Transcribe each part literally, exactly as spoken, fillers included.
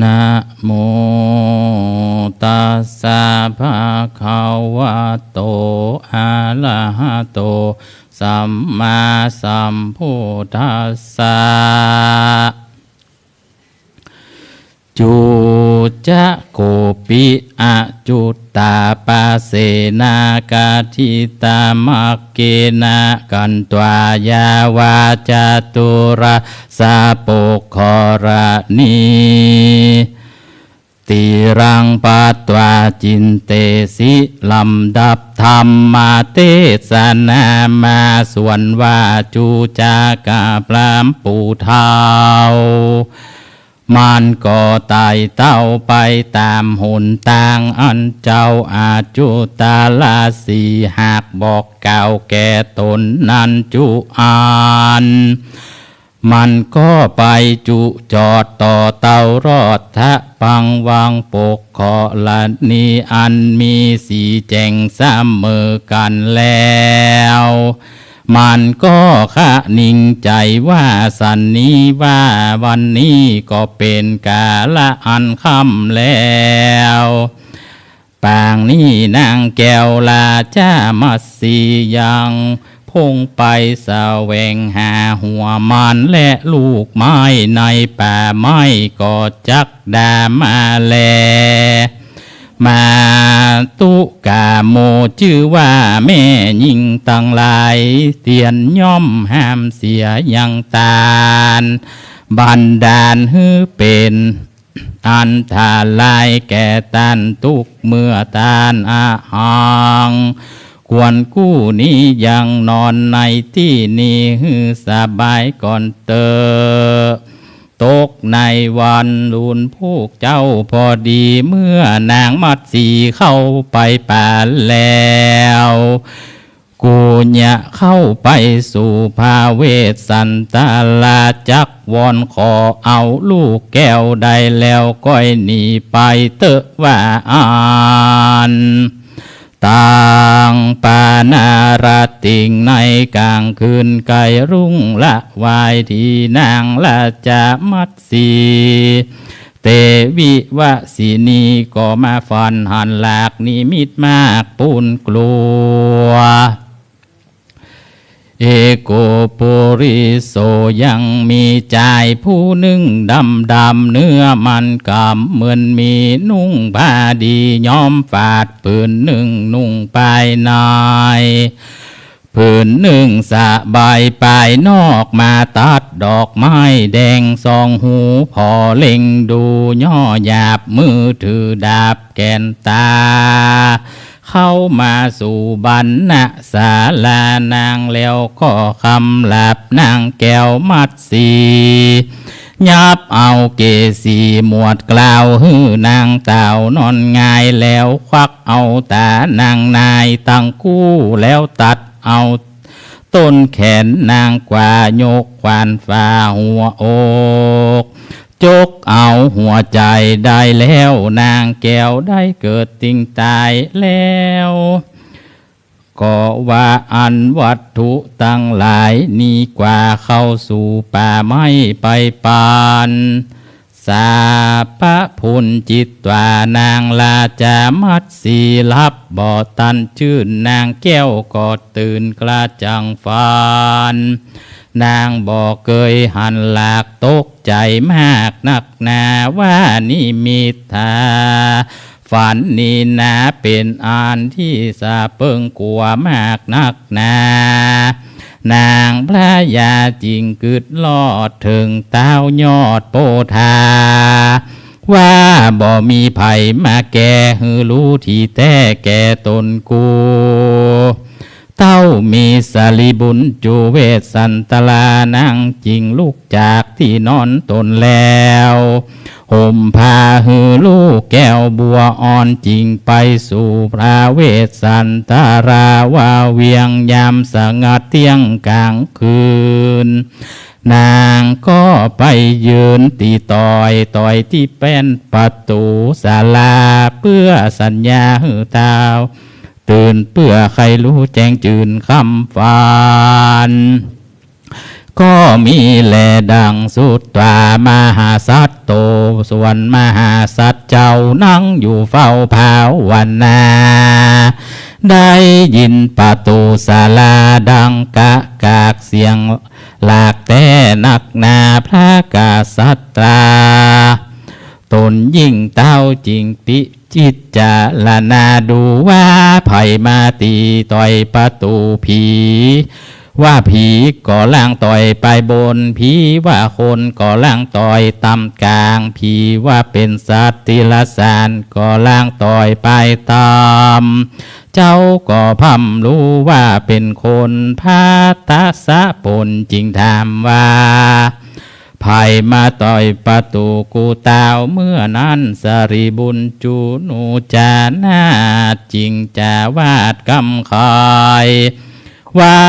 นะโมตัสสะภะคะวะโต อะระหะโต สัมมาสัมพุทธัสสะ จุจจะโกปิ อจุตตาปะเสนา กะถิตามัคเกนะ กันตวายาวา จตุรัสสะปุคคละนี ตีรังปัตวา จินเตสิ ลำดับธรรมเตสนามา ส่วนว่าจุจจะกับพราหมณ์ผู้เฒ่า มันก็ไต่เต้าไปต๋ามหนตาง อันเจ้าอจุตลสีหากบอกกล่าวแก่ต๋นนั้นจุอัน มันก็ไปจุจอดต่อเต้ารอดทะปังวังปุคคละนี อันมีสีแจ่งเสมอกั๋นแล้ว มันก็คะนิงใจ๋ว่าสันนี้ว่าวันนี้ก็เป๋นกาละอันค่ำแล้ว ปางนี้นางแก้วราชมัตสียังพ่งไปแสวงหาหัวมันและลูกไม้ในป่าไม้ ก็จักดามาแล มาตุกาโม จื้อว่าแม่ญิงตังหลาย เตียนย่อมห้ามเสียยังตาน บันดาลหื้อเป๋นอันตรายแก่ต้านตุ๊กเมื่อต้านอหัง ควรกู้นี้ยังนอนในตี้นี้หื้อสบายก่อนเต๊อะ ตกในวันลุนพูกเจ๊าพอดี เมื่อนางมัตสีเข้าไปป่าแล้ว กุญะเข้าไปสู่พระเวสสันตรา จักวอนขอเอาลูกแก้วได้แล้ว ก้อยหนีไปเต๊อะว่าอั้น ตังปานาราตริง ในกลางคืนใก้รุ่งละวาย ทีนางราชมัตสี เตวิวสินี ก็มาฝันหันหลากนิมิตมากปูนกลัว เอโกปุริโส ยังมีจายผู้นึ่งดำดำ เนื้อมันก๋ำเหมือนหมี นุ่งผ้าดีย้อมฝาด ผืนนึ่งนุ่งภายใน ผืนนึ่งสบายภายนอก มาตัดดอกไม้แดงสองหู ผ่อเล็งดูย่อหยาบ มือถือดาบแก่นตา เข้ามาสู่บรรณศาลานางแล้วก็คำหลาบนางแก้วมัตสี ยับเอาเกสีหมวดกล่าวหื้อนางเต้านอนหงาย แล้วควักเอาต๋านางนายตังกู้ แล้วตัดเอาต้นแขนนางขวา ยกขวานฝ่าหัวอก จกเอาหัวใจ๋ได้แล้ว นางแก้วได้เกิดติงต๋ายแล้ว ก็ว่าอันวัตถุตังหลายนี้กว่าเข้าสู่ป่าไม้ไปปัน สาปะพุนจิตวา นางราชมัตสีหลับบ่ตันจื้น นางแก้วก็ตื่นกระจ่างฝัน นางบ่เกยหันหลากตกใจ๋มากนักหนา ว่านิมิตตา ฝันนี้นาเป๋นอันตี้สะเปิงกั๋วมากนักหนา นางพระยาจึงกึ๊ดลอดเถิงเต๊ายอดโพธา ว่าบ่มีใผมาแก้หื้อฮู้ตี้แต๊แก่ต๋นกู้ เต้ามีสะหลีบุญจุเวสสันตรา นางจึงลุกจากตี้นอนต๋นแล้ว ห่มผ้าหื้อฮู้แก้วบัวอ่อน จึงไปสู่พระเวสสันตราวาเวียง ยามสงัดเตี้ยงกลางคืน นางก็ไปยืนตี้ตอย ตอยตี้แป้นประตู๋ศาลา เปื้อสัญญาหื้อเต้าตื่น เปื้อใค่ฮู้แจ้งจื้นคำฝัน ก็มีแลดังสุตวามหาสัตโต ส่วนมหาสัตว์เจ้านั่งอยู่เฝ้าภาวนา ได้ยินประตูศาลาดังกะกากเสียงหลากแต๊นักหนา พระกษัตรา ตนยิ่งเต้าจึงพิจิจารณาดูว่าใผมาตี้ต่อยประตู ผีว่าผีก็ล่างต่อยไปบน ผีว่าคนก็ล่างต่อยต่ำกลาง ผีว่าเป๋นสัตว์ติรัจฉานก็ล่างต่อยไปต่ำ เจ้าก็พร่ำฮู้ว่าเป๋นคน พระทศพลจึงถามว่า ใผมาต่อยประตูกูเต้า เมื่อนั้นสรีบุญจุหนูจานาถจึงจาวาดกำขาย ว่า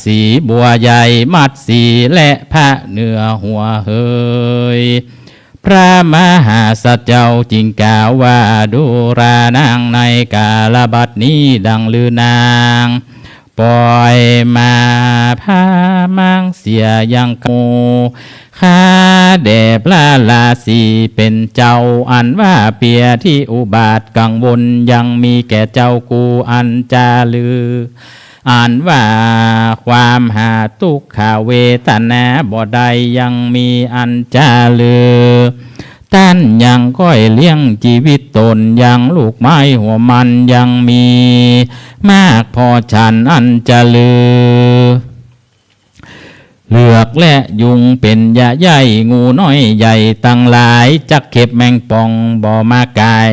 สีบัวใหญ่มัดสีและผ้าเหนือหัวเหย พระมหาสัตว์เจ้าจึงกล่าวว่า ดูรานัง ในกาลบัดนี้ดังลือนาง ป่อยมาพามังเสียยังกู ข้าแด่พระราศีเป๋นเจ้า อันว่าเปียที่อุบาทกังวลยังมีแก่เจ้ากูอันจะลือ อันว่าความหาทุกขเวทนาบ่ได้ยังมีอันจะลือ ต้านยังก้อยเลี้ยงจีวิตตน ยังลูกไม้หัวมันยังมีมากพอฉันอันจะลือ เหลือกและยุงเป๋นยาใหญ่ งูน้อยใหญ่ตังหลาย จักเข็บแมงป่องบ่มากาย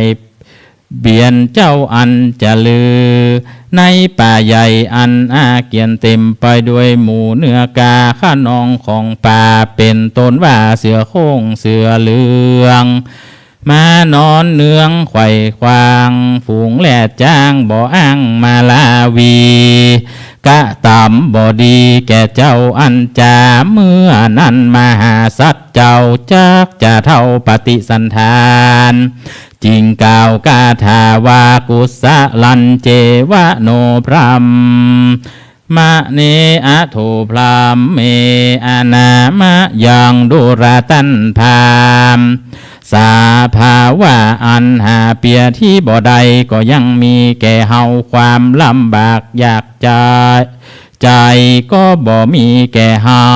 เบียนเจ้าอันจะลือ ในป่าใหญ่อันอาเกียนเต๋มไปด้วยหมู่เนื้อกาคะนองของป่า เป๋นต้นว่าเสือโคร่งเสือเหลือง มานอนเนืองไขว่ขวาง ฝูงแลดจ๊างบ่อ้างมาลาวี กระตำบ่ดีแก่เจ้าอันจา เมื่อนั้นมหาสัตว์เจ้าจักจะเท่าปฏิสันถาน จึงกล่าวคาถาว่า กุสลัญเจวะโนพรหม มะเน อโถพรหมเม อนามายังดูราตันพราหมณ์ สภาวะอันหาเปียที่บ่ได้ก็ยังมีแก่เฮา ความลำบากยากจน ใจ๋ก็บ่มีแก่เฮา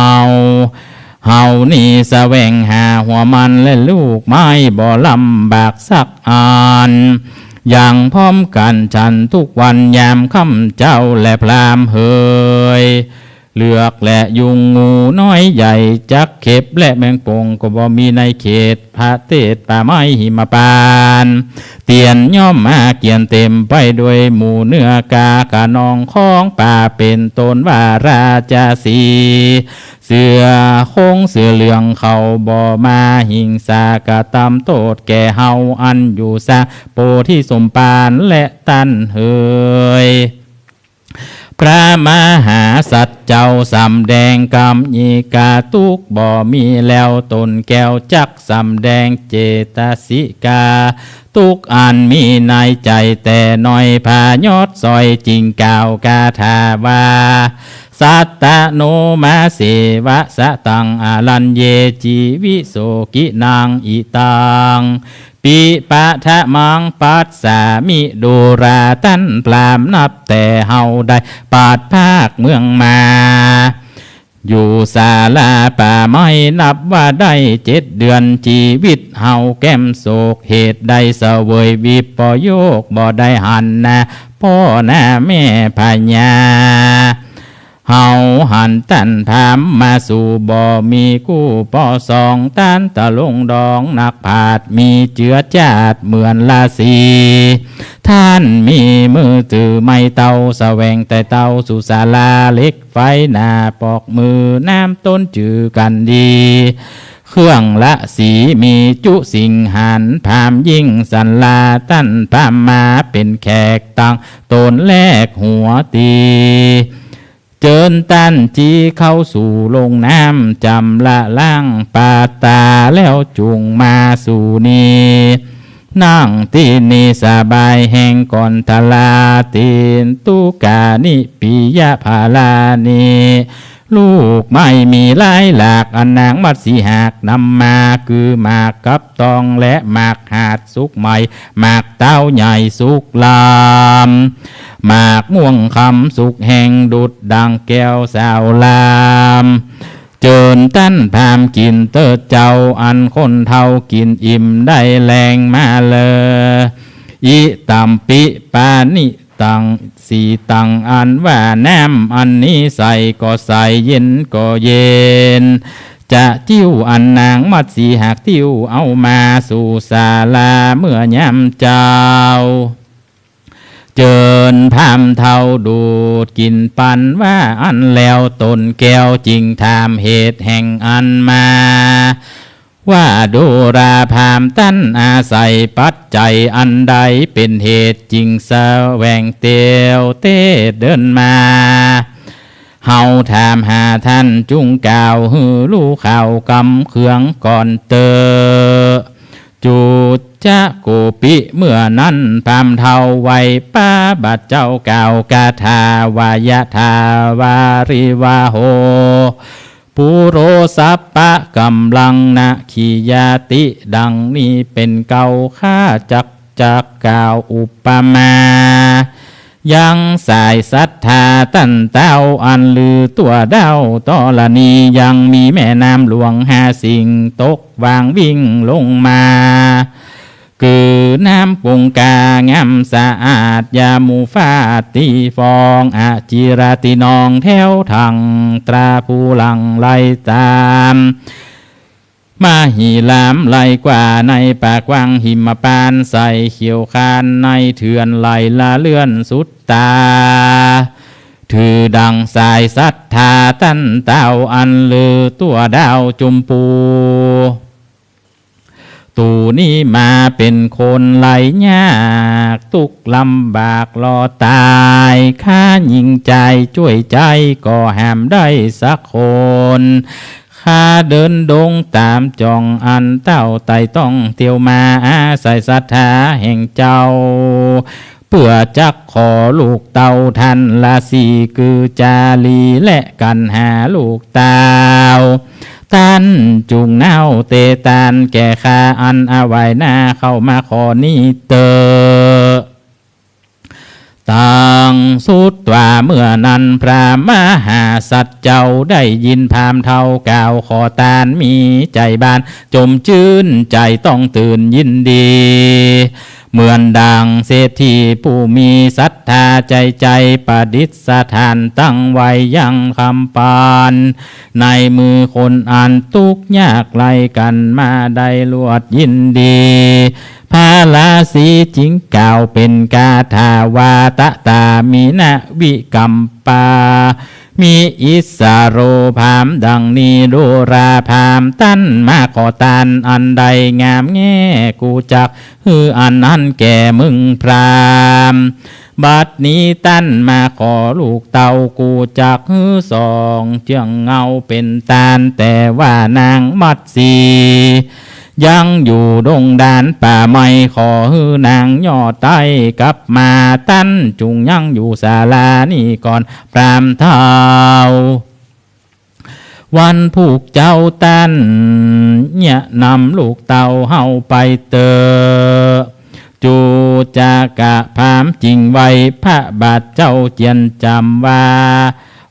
เฮานี้แสวงหาหัวมันและลูกไม้บ่ลำบากสักอัน ยังพร้อมกั๋นฉันทุกวันยามค่ำเจ๊าแลพราหมณ์เหย เหลือกและยุงงูน้อยใหญ่จักเข็บและแมงป่องก็บ่มีในเขต ประเทศป่าไม้หิมพานต์ เตียนย่อมอาเกียนเต๋มไปด้วยหมู่เนื้อกาคะนองของป่า เป๋นต้นว่าราชสีห์ เสือโคร่งเสือเหลืองเขาบ่มาหิงสากระตำโต้ษแก่เฮาอันอยู่สะโพธิสมภารและต้านเหย พระมหาสัตว์เจ้าสำแดงกำยิกาทุกข์บ่มีแล้ว ต๋นแก้วจักสำแดงเจตสิกาทุกข์อันมีในใจ๋แต่น้อย พยศสอยจึงกล่าวคาถาว่า สัตตโนมาเสวะสะตังอรัญเย จีวิโสกินังอิตัง ปิปะทะมังปัสสามิ ดูราตันพราหมณ์ นับแต่เฮาได้ปราดพรากเมืองมา อยู่ศาลาป่าไม้นับว่าได้เจ็ดเดือน จีวิตเฮาแก้มโศก เหตุใดเสวยวิปโยค บ่ได้หันหน้าพ่อหน้าแม่พญา เฮาหันต้านพราหมณ์มาสู่ บ่มีกู้ปอสอง ต้านตะลงดองนักปราชญ์ มีเจื้อจาติเหมือนราศี ต้านมีมือถือไม้เต๊า แสวงไต่เต้าสู่ศาลาเหล็กไฟ หน้าปอกมือน้ำต้นจื้อกั๋นดี เครื่องละสีมีจุสิงหาน พราหมณ์ยิ่งสรรลา ต้านพราหมณ์มาเป๋นแขก ตั้งต๋นแลกหัวตี เจิญต้านจีเข้าสู่โลงน้ำ จำระล้างปาตา แล้วจุ่งมาสู่นี้ นั่งตี้นี้สบายแฮงก่อนทรา ตีนตุกานิปิยะพารานิ ลูกไม้มีหลายหลาก อันนางมัตสีหากนำมา คือหมากกับตองและหมากหาดสุกใหม่ หมากเต้าใหญ่สุกลาม หมากม่วงคำสุกแห้ง ดุจดังแก้วสาวลาม เจิญต้านพราหมณ์กิ๋นเต๊อะเจ้า อันคนเฒ่ากิ๋นอิ่มได้แรงมาเลย อิตัมปิปานิตัง สีตัง อันว่าน้ำอันนี้ใสก็ใส เย็นก็เย็น จะติ้วอันนางมัตสีหากติ้วเอามาสู่ศาลาเมื่อยามเจ๊า เจิญพราหมณ์เฒ่าดูดกิ๋นปันว่าอั้นแล้ว ตนแก้วจึงถามเหตุแห่งอันมา ว่าดูราพราหมณ์ต้านอาศัยปัจจัยอันใดเป๋นเหตุจึงแสวงเตียวเต้เดินมา เฮาถามหาต้าน จุ่งกล่าวหื้อฮู้ข่าวกำเคืองก่อนเต๊อะ จุจจะโกปิ เมื่อนั้นพราหมณ์เฒ่าไหว้ปาบาทเจ้ากล่าวคาถาว่า ยะถาวาริวาโห ปุโรสัปปะกัมมังนะขียาติ ดังนี้เป๋นเก้า ข้าจักจักกล่าวอุปมา ยังสายศรัทธาต้านเต้า อันลือตั๋วดาวธรณี ยังมีแม่น้ำหลวงห้าสิ่งตกวางวิ่งลงมา คือน้ำคงคางามสะอาด ยามูฟาติฟอง อจิรตินองแถวทัง ตราภูหลั่งไหลต๋าม มหิรามไหลกว่าในป่ากว้าง หิมพานต์ใสเขียวขานในเถื่อนไหลละเลื่อนสุดต๋า ถือดังสายศรัทธาต้านเต้า อันลือตั๋วดาวจุมพู ตู๋นี้มาเป๋นคนไหลยาก ตุ๊กข์ลำบากรอต๋าย ข้ายิ่งใจ๋จ้วยใจ๋ก็หามได้สักคน ข้าเดินดงต๋ามจ่อง อันเต้าไต่ต้องเตียวมา อาศัยศรัทธาแห่งเจ้า เปื้อจักขอลูกเต้าต้านราศี คือจารีและกัณหาลูกเต้า ต้านจุ่งเน้าเตตานแก่ข้า อันอวัยหน้าเข้ามาข้อนี้เต๊อะ ตังสุตวา เมื่อนั้นพระมหาสัตว์เจ้าได้ยินพราหมณ์เฒ่ากล่าวขอตาน มีใจ๋บานจมจื้น ใจ๋ต้องตื่นยินดี เหมือนดังเศรษฐีผู้มีศรัทธา ใจ๋ใจ๋ประดิษฐานตั้งไว้ยังคำปาน ในมือคนอันตุ๊กข์ยากไร้กั๋นมาได้รวดยินดี พระราศีจึงกล่าวเป๋นคาถาว่า ตะตามินะวิกัมปา มิอิสสะโร พราหมณ์ดังนี้ ดูราพราหมณ์ต้านมาขอตานอันใดงามแง่ กูจักหื้ออันนั้นแก่มึงพราหมณ์ บัดนี้ต้านมาขอลูกเต้า กูจักหื้อสองเจื้องเงาเป๋นตาน แต่ว่านางมัตสียังอยู่ดงดานป่าไม้ ขอหื้อนางย่อไต้กลับมา ต้านจุ่งยั้งอยู่ศาลานี้ก่อน พราหมณ์เฒ่า วันพูกเจ๊าต้านเยียะนำลูกเต้าเฮาไปเต๊อะ จุจจะพราหมณ์จึงไหว้พระบาทเจ้าเจียรจำว่า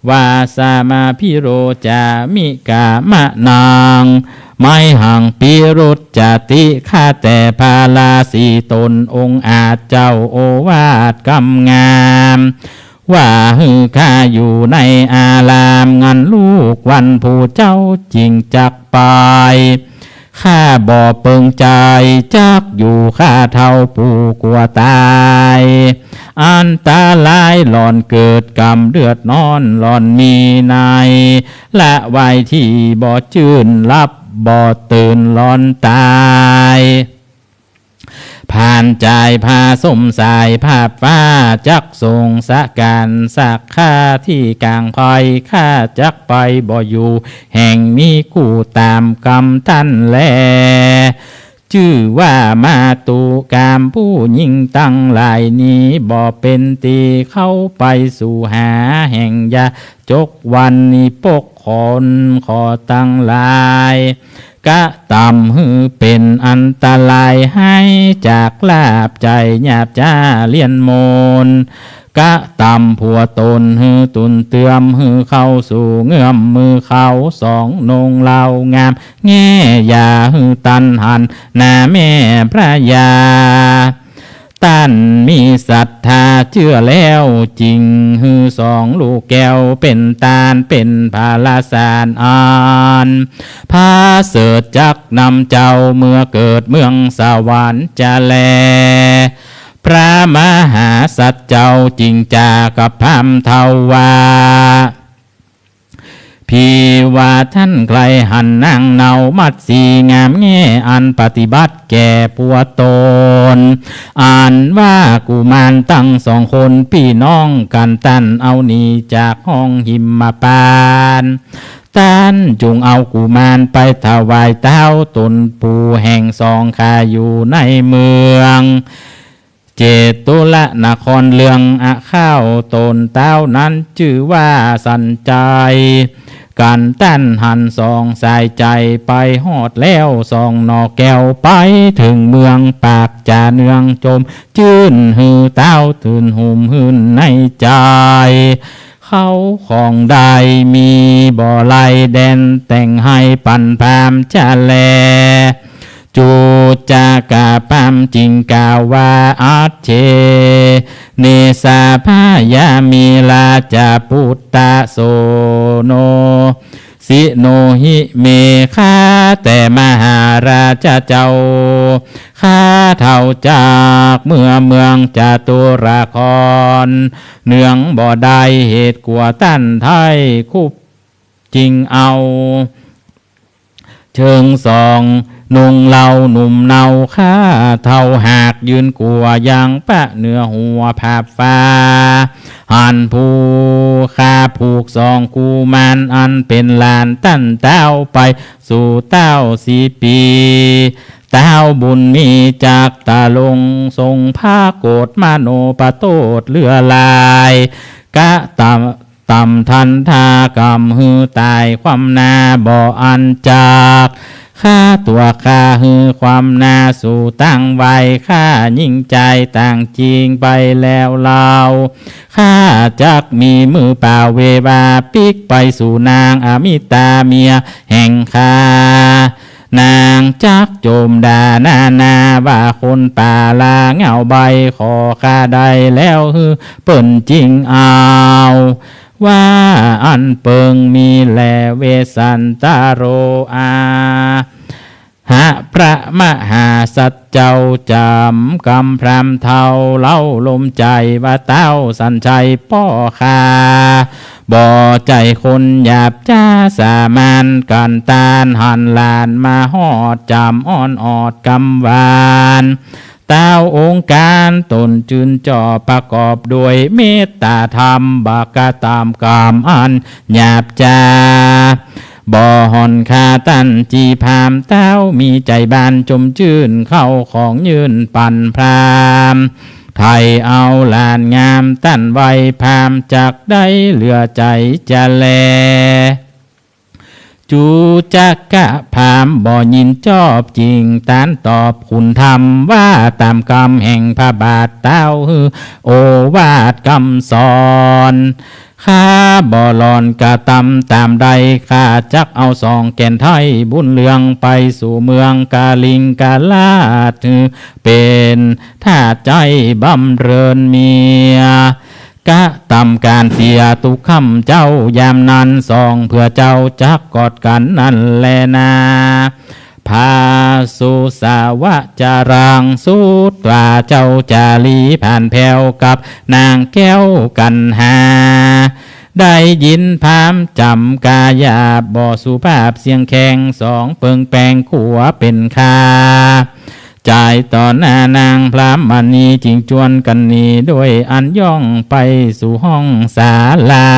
วาสามาภิโรจามิกามะนัง ไมหังปิรุจจติ ข้าแต่พระราศีตนองอาจเจ้า โอวาทกำงาม ว่าหื้อข้าอยู่ในอาราม งันลูกวันพูกเจ๊าจึงจักไป ข้าบ่เปิงใจ๋จักอยู่ ข้าเฒ่าผู้กั๋วต๋าย อันตรายหล่อนเกิด ก๋ำเดือดฮ้อนหล่อนมี ในละวัยตี้บ่จื้น หลับบ่ตื่นหล่อนต๋าย ผ่านจ่ายผ้าส้มสายผ้าฟ้า จักส่งสการสักข้าตี้ก๋างไพร่ ข้าจักไปบ่อยู่ แห่งมีกู้ต๋ามกำต้านแล จื้อว่ามาตุคามผู้หญิงตังหลายนี้ บ่เป๋นตี้เข้าไปสู่หาแห่งยา จกวันนี้ปก คนขอตังหลาย กะตำหื้อเป๋นอันตราย ไหนจากลาบใจ๋หยาบจ๊าเลียนมน กะตำผัวต๋นหื้อตุนเตื้อม หื้อเข้าสู่เงื้อมมือเขาสองนงเล่างาม แง่อย่าหื้อตันหันนาแม่พระยา ต้านมีศรัทธาเจื้อแล้วจิ่ง หื้อสองลูกแก้วเป๋นตานเป๋นพาลสารอัน ผาเสริฐจักนำเจ้าเมือเกิดเมืองสวรรค์จะแล พระมหาสัตว์เจ้าจิ่งจากับพราหมณ์เฒ่าว่า ผีว่าต้านใคร่หันนางเนามัตสีงามแง่อันปฏิบัติแก่ผัวต๋น อันว่ากุมารตังสองคนปี้น้องกั๋น ต้านเอาหนีจากห้องหิมพานต์ ต้านจุ่งเอากุมารไปถวายเต๊าต๋นปู่แห่งสองข้าอยู่ในเมือง เจตุรนครเลืองอะ ข้าวต๋นเต๊านั้นจื้อว่าสันชัย กั๋นต้านหันสองสายใจ๋ไปฮอดแล้ว สองหน่อแก้วไปเถิงเมืองปากจ๋าเนืองจมจื้น หื้อเต๊าตื่นหุ่มหื้นในใจ๋ เข้าของได้มีบ่ไร้แดนแต่งหื้อปันพราหมณ์จะแล จุจกะพราหมณ์จิ่งกล่าวว่า อัจเฉเนสาพะยามิราชปุตตะโสโนสิโนหิเม ข้าแต่มหาราชเจ้า ข้าเฒ่าจักเมือเมืองจตุรคร เนืองบ่ได้เหตุกั๋วต้านไท้ คุบจิ่งเอา เชิงสองนงเล่าหนุ่มเนา ข้าเฒ่าหากยืนกั๋วยังปะเหนือหัวผาฟ้า หันผู้ข้าผูกสองกุมาร อันเป๋นหลานต้านเต๊าไปสู่เต๊าสี่ปี๋ เต๊าบุญมีจักตะลงทรงพระโกรธมโนประโทษเลือหลาย กะตำ ตำทันทากำหื้อต๋าย ความนาบ่อันจัก ฆ่าตั๋วข้าหื้อความนาสู่ตังไว้ ข้ายิ่งจายต่างจิ่งไปแล้วเล่า ข้าจักมีมือเปล่าเววาปิ๊กไปสู่นางอมิตาเมียแห่งข้า นางจักโจมด่านานาว่าคนป่าลาเหง้าใบ้ ขอข้าได้แล้วหื้อเปิ้นจิ่งเอา ว่าอั้นเปิงมีแล เวสสันตโรอาหะ พระมหาสัตว์เจ้าจ๋ำกำพราหมณ์เฒ่าเล้าลมใจ๋ว่า เต๊าสันชัยป้อข้า บ่ใจ้คนหยาบจ๊าสามัญ กั๋นต้านหันหลานมาฮอดจ๋ำอ้อนออดกำหวาน เต๊าองค์ก๋านต๋นจื้นจอบประกอบด้วยเมตตาธรรม บ่กระตำกำอันหยาบจ๊า บ่ห่อนค่าต้านจี๋พราหมณ์ เต๊ามีใจ๋บานจมจื้น เข้าของยื่นปันพราหมณ์ ไถ่เอาหลานงามต้านไว้ พราหมณ์จักได้เหลือใจ๋จะแล จุจกะพราหมณ์บ่ยินจอบจิ่ง ต้านตอบคุณธรรมว่า ต๋ามกำแห่งพระบาทเต๊าหื้อโอวาทกำสอน ข้าบ่หลอนกระตำต๋ามใด ข้าจักเอาสองแก่นไท้บุญเรือง ไปสู่เมืองกลิงกราช หื้อเป๋นท่าใจ๊บำเริญเมีย กระตำก๋านเสียตุ๊กค่ำเจ๊ายามนั้น สองเพื่อเจ้าจักกอดกั๋นนั้นแลนา พระสุสวะจรังสุตวา เจ้าจารีผ่านแผ้วกับนางแก้วกัณหา ได้ยินพราหมณ์จ๋ำกาหยาบบ่สุภาพเสียงแข็ง สองเปิงแปงขัวเป๋นข่า จ่ายต่อหน้านางพรามณี จึงจวนกั๋นหนีด้วยอันย่องไปสู่ห้องศาลา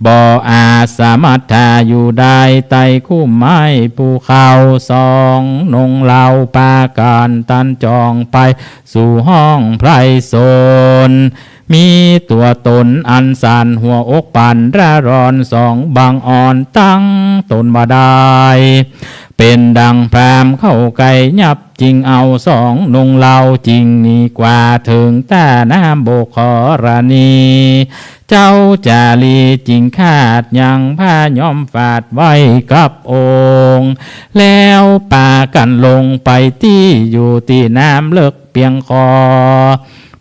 บ่อาจสามัตถาอยู่ได้ใต้คุ้มไม้ภูเขา สองนงเล่าปากั๋นตันจ่องไปสู่ห้องไพรสน มีตั๋วต๋นอันสั้น หัวอกปั๋นระรอน สองบังอ่อนตั้งต๋นบ่ได้ เป๋นดังพราหมณ์เข้าใก้ ยับจึงเอาสองนงเหล่า จึงหนีกว่าเถิงต้าน้ำบกขรณี เจ้าจารีจึงคาดยังผ้าย้อมฝาดไว้กับองค์ แล้วปากั๋นลงไปตี้อยู่ตี้น้ำเลิกเปียงคอ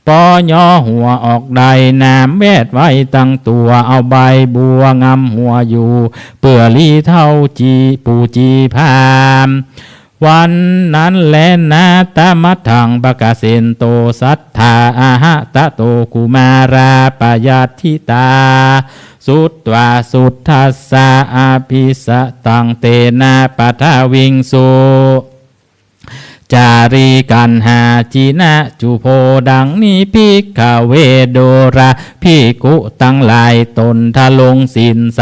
ปอเหยาะหัวออกได้ น้ำแวดไว้ตังตั๋ว เอาใบบัวงำหัวอยู่ เปื้อลี้เต้าจี ปู่จีพราหมณ์ วันนั้นแลนา ตมัตถัง ปกเสนโต สัตถา อหะตะโต กุมารา ปยัฏฐิตา สุตวา สุทัสสะ อภิสะตัง เตนะ ปะทะวิงสุ จารีกัณหา จินะจุโพ ดังนี้ ภิกขเว ดูรา ภิกขุตังหลาย ต๋นทรงศีลใส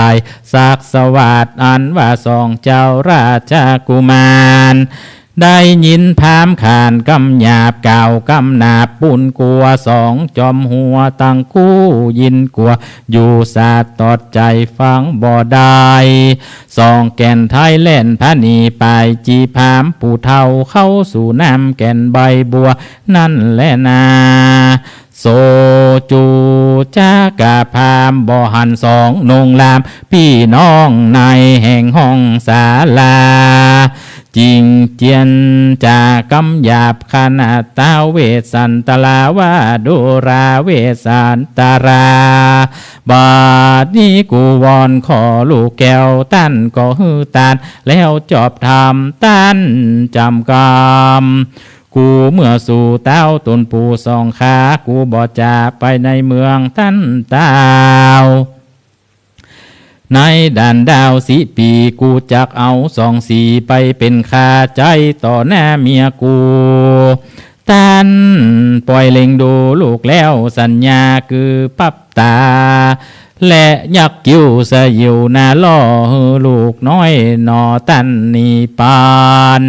สักสวาทอันว่าสองเจ้าราชกุมาร ได้ยินพราหมณ์ขานกำหยาบ กล่าวกำหนาบปูนกั๋ว สองจอมหัวตังคู่ ยินกั๋วอยู่สาดตอดใจ๋ ฟังบ่ได้ สองแก่นไท้แล่นผะหนีไป จีพราหมณ์ผู้เฒ่า เข้าสู่น้ำแก่นใบบัวนั้นแลนา โสจุ จักกะพราหมณ์ บ่หันสองนงราม ปี้น้องในแห่งห้องศาลา จึงเจียรจากำหยาบขนาด ท้าวเวสสันตรา ว่า ดูรา เวสสันตรา บัดนี้กูวอนขอลูกแก้ว ต้านก็หื้อตาน แล้วจอบธรรมต้านจำกำ กูเมื่อสู่เต้าตนปู่สองขา กูบ่จะไปในเมืองต้านเต้า ในด่านดาวสิปี กูจักเอาสองสี ไปเป๋นค่าใจ๊ต่อหน้าเมียกู ต้านป่อยเล็งดูลูกแล้ว สัญญากือปับต๋า และยักคิ้วสยิวหน้าหล่อ หื้อลูกน้อยหน่อต้านหนีปัน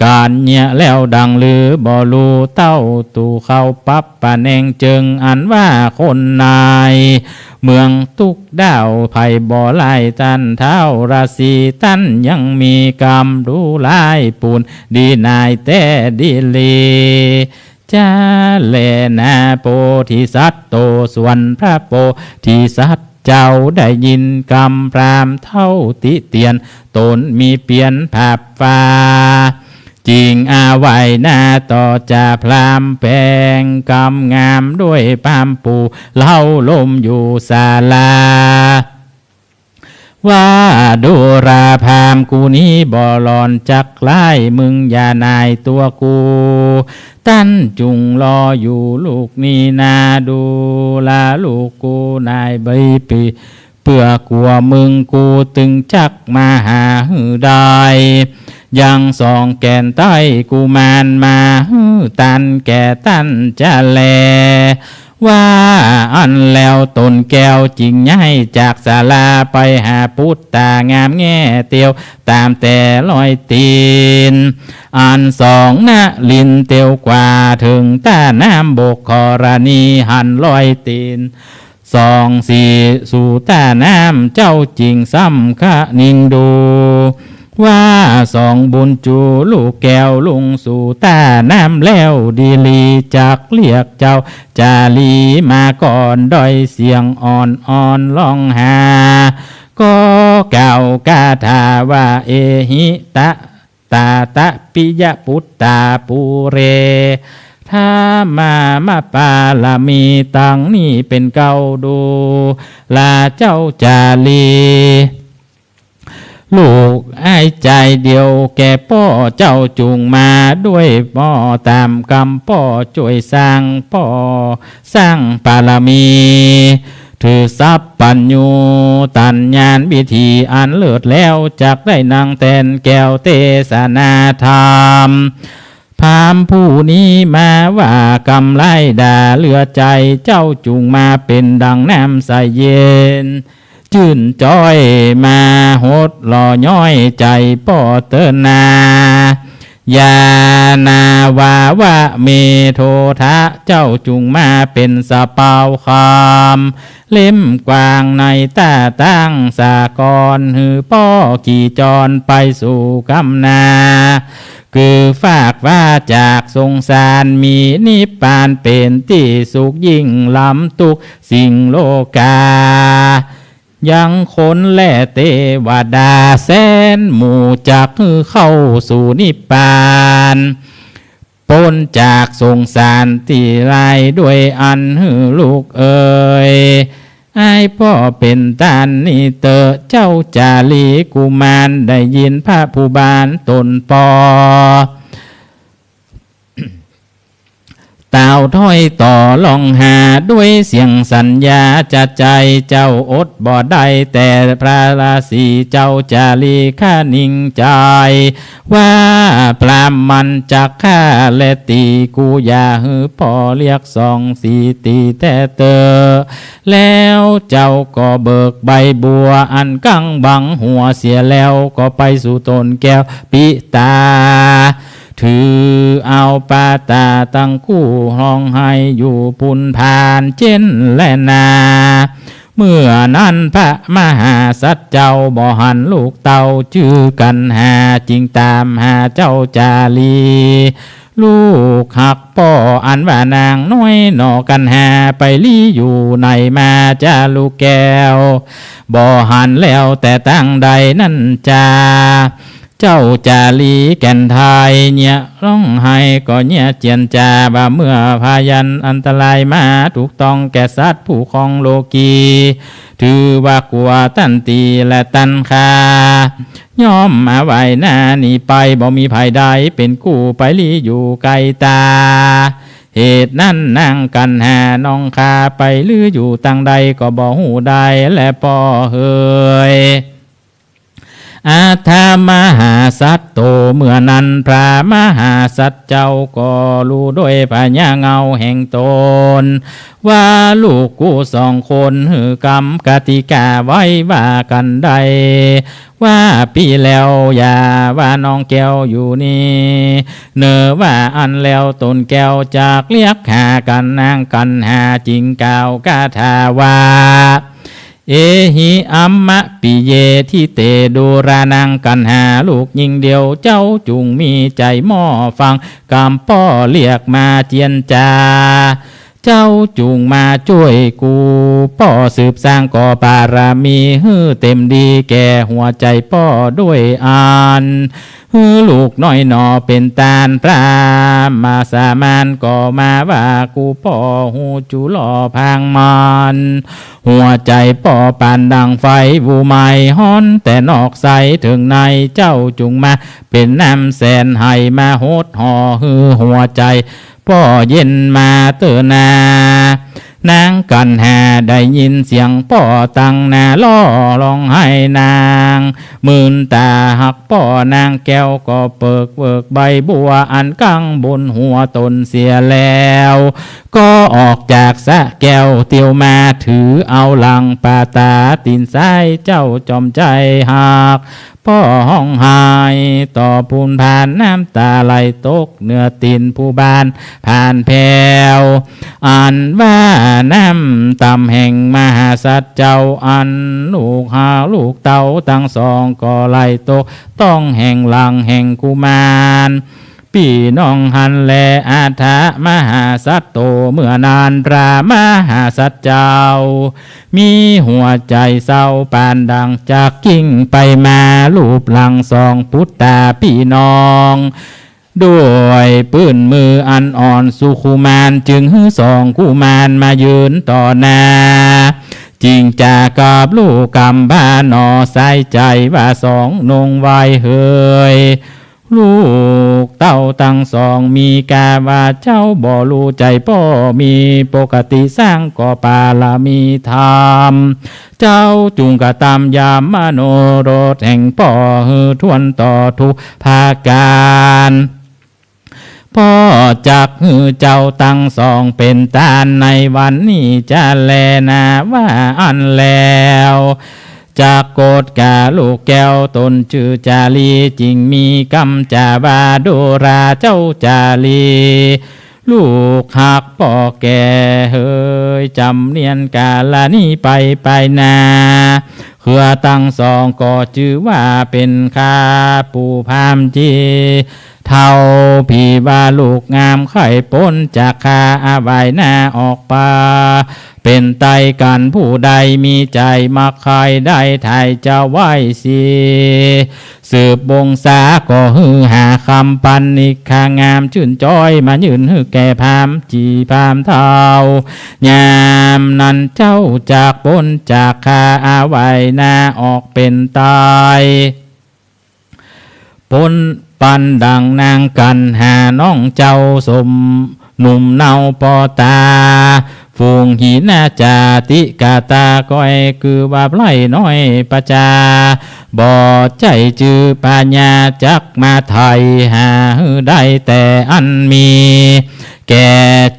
ก๋านเยียะแล้วดังลือบ่ฮู้ เต้าตู่เข้าปับปะแหน่งเจิง อันว่าคนในเมืองตุ๊กดาว ใผบ่ไล่ต้านท้าวราศี ต้านยังมีกำดูหลายปูน ดีนายแต๊ดีหลี จะแลนา โพธิสัตว์โต ส่วนพระโพธิสัตว์เจ้า ได้ยินกำพราหมณ์เฒ่าติเตียน ตนมีเปียรผับฟ้า จึงอาไหว้หน้าต่อจ่าพราหมณ์ แป๋งกำงามด้วยพราหมณ์ผู้เล้าลมอยู่ศาลา ว่า ดูราพราหมณ์ กูนี้บ่หลอนจักร้าย มึงอย่าหน่ายตั๋วกู ต้านจุ่งรออยู่ลูกนี้นา ดูราลูกกูหน่ายใบปี เปื้อกั๋วมึงกูตึงจักมาหาหื้อได้ ยังสองแก่นไท้กุมาร มาหื้อตานแก่ต้านจะแล ว่าอั้นแล้วตนแก้วจึงย้ายจากศาลา ไปหาปุตตางามแง่เตียวต๋ามแต่รอยตี๋น อันสองนรินทร์เตียวกว่าเถิงต้าน้ำบกขรณี หันรอยตี๋นสองสีสู่ต้าน้ำ เจ้าจึงสำคะนิงดู ว่าสองบุญจูลูกแก้วลุงสู่ต้าน้ำแล้วดีหลี จักเรียกเจ้าจารีมาก่อน ด้วยเสียงอ่อนๆ ฮ้องหา ก็กล่าวคาถาว่า เอหิตะ ตาตะปิยะปุตตาปุเร ทามามาปารมี ตังนี้เป๋นเก๊า ดูราเจ้าจารี ลูกอ้ายจายเดียวแก่ป้อ เจ้าจุ่งมาด้วยป้อต๋ามกำป้อ จ้วยสร้างป้อสร้างปารมี ถือสัพพัญญูตัญญาณวิธีอันเลิศแล้ว จักได้นั่งแตนแก้วเตสนาธรรม พราหมณ์ผู้นี้มาว่ากำไล้ด่าเลือใจ๋ เจ้าจุ่งมาเป๋นดังน้ำใสเย็น จื้นจ๊อยมาหดหล่อย้อยใจ๋ป้อเต๊อะนา ญาณาวาวะเมโธทะ เจ้าจุ่งมาเป๋นสะเปาคำ เล่มกว้างในต้าตังสากร หื้อป้อขี่จรไปสู่กำนา คือฟากฟ้าจากสงสาร มีนิพพานเป๋นตี้สุขยิ่ง ล้ำทุกข์สิ่งโลกา ยังคนและเตวดาแสนหมู่ จักหื้อเข้าสู่นิพพาน ป๊นจากสงสารตี้ร้าย ด้วยอั้นหื้อลูกเอ๋ย อ้ายป้อเป๋นต้านนี้เต๊อะ เจ้าจารีกุมาร ได้ยินพระผู้บานต๋นป้อ ต่าวถ้อยต่อร้องหา ด้วยเสียงสัญญาจะใจ๋ เจ้าอดบ่ได้แต่พระราศี เจ้าจารีคะนิ่งใจ๋ ว่าพราหมณ์จักฆ่าและตี๋กู อย่าหื้อป้อเรียกสองสีตี๋แต๊เต๊อะ แล้วเจ้าก็เบิกใบบัวอันกั๋งบังหัวเสียแล้ว ก็ไปสู่ต้นแก้วปิตา ถือเอาปาตาตังคู่ ฮ้องไห้อยู่ปู้นผ่านเจ๊นแลนา เมื่อนั้นพระมหาสัตว์เจ้าบ่หันลูกเต้าจื้อกัณหา จึงต๋ามหาเจ้าจารี ลูกฮักป้ออันว่านางน้อยหน่อกัณหา ไปลี้อยู่ไหนมาจาลูกแก้ว บ่หันแล้วแต่ตางใดนั้นจา เจ้าจารีแก่นไทย เยียะฮ้องไห้ก็เยียะเจียนจา ว่าเมื่อพยันอันตรายมาถูกต้องแก่สัตว์ผู้ครองโลกี ถือว่ากั๋วตันตี๋และตันคา ย่อมอวัยหน้าหนีไป บ่มีภัยใดเป๋นกู้ไปลี้อยู่ไกลต๋า เหตุนั้นนางกัณหาน้องข้า ไปลืออยู่ตางใดก็บ่ฮู้ได้แลป้อเหย อัฏฐมหาสัตว์โต เมื่อนั้นพระมหาสัตว์เจ้าก็ฮู้ด้วยผญาเงาแห่งต๋น ว่าลูกกูสองคนหื้อกำกติกาไว้ว่ากั๋นได้ ว่าปี้แล้วอย่าว่าน้องแก้วอยู่นี้ เนอว่าอั้นแล้วต้นแก้วจักเรียกหากั๋น นางกัณหาจึงกล่าวคาถาว่า เอหิอัมมะปิเยทิเต ดูรา นางกัณหาลูกญิงเดียว เจ้าจุ่งมีใจ๋หม้อฟังกำป้อเรียกมาเจียนจา เจ้าจุ่งมาจ้วยกู้ป้อสืบสร้างก่อบารมีหื้อเต๋มดีแก่หัวใจ๋ป้อด้วยอั้น หื้อลูกน้อยหน่อเป๋นต้านพระมหาสมานก็มาว่ากู้ป้อฮู้จูหล่อพางมัน หัวใจ๋ป้อปานดังไฟอู้ไหม้ฮ้อนแต่นอกใสเถิงใน เจ้าจุ่งมาเป๋นน้ำแสนไหมาหดห่อหื้อหัวใจ๋ป้อเย็นมาเต๊อะนา นางกัณหาได้ยินเสียงป้อตังหน้าล่อฮ้องไห้นาง มื่นต๋าฮักป้อนางแก้วก็เปิกเวิกใบบัวอันกั๋งบนหัวต๋นเสียแล้ว ก็ออกจากสระแก้วเตียวมาถือเอาหลังปาตาตี๋นซ้ายเจ้าจอมใจ๋ฮัก ป้อฮ้องไห้ต่อปูนผ่านน้ำต๋าไหลตกเนื้อตี๋นผู้บ่านผ่านแผว อันว่าน้ำต๋ามแห่งมหาสัตว์เจ้า อันลูกหาลูกเต้าตังสองก็ไหลตกต้องแห่งหลังแห่งกุมาร ปี้น้องหั้นแล อัฏฐมหาสัตว์โต เมื่อนั้นพระมหาสัตว์เจ้า มีหัวใจ๋เศร้าปานดังจักกิ้งไปมาลูบหลังสองปุตตาปี้น้อง ด้วยปื้นมืออันอ่อนสุขุมาน จึงหื้อสองกุมารมายืนต่อหน้า จิ่งจ๋ากับลูกกำพร้าหน่อสายใจ๋ว่าสองนงไหว้เหย ลูกเต้าตังสองมีกาว่าเจ้าบ่ฮู้ใจ๋ป้อมีปกติสร้างก่อบารมีธรรม เจ้าจุ่งกระตำยำมโนรสแห่งป้อหื้อถ้วนต่อทุกประก๋าน ป้อจักหื้อเจ้าตังสองเป๋นต้านในวันนี้จะแลนา ว่าอั้นแล้ว จักโกฏกาลูกแก้ว ต๋นจื้อจารี จึงมีกำจ๋าว่า ดูราเจ้าจารี ลูกฮักป้อแก่เหย จ๋ำเนียนก๋าละนี้ไปไปนา เฮือตังสองก็จื้อว่าเป๋นข้าปู่พราหมณ์จีเฒ่า ผีว่าลูกงามใค่ป๊นจากข้า อาไหว้หน้าออกไป เป๋นไตกั๋น ผู้ใดมีใจ๋มักใค่ได้ไถ่เจ้าไว้เสีย สืบวงศาก็หื้อหาคำปันนิกขางามจื้นจ้อย มายื่นหื้อแก่พราหมณ์จี๋พราหมณ์เฒ่า ยามนั้นเจ้าจักป๊นจากข้า อาไหว้หน้าออกเป๋นไต ป๊นปันดั่งนางกัณหาน้องเจ้า สมหนุ่มเนาป้อต๋า ฝูงหินจาติกาตา ก้อยคือว่าไพร่น้อยประจา บ่ใจ้จื้อพญา จักมาไถ่หาหื้อได้แต่อันมี แก่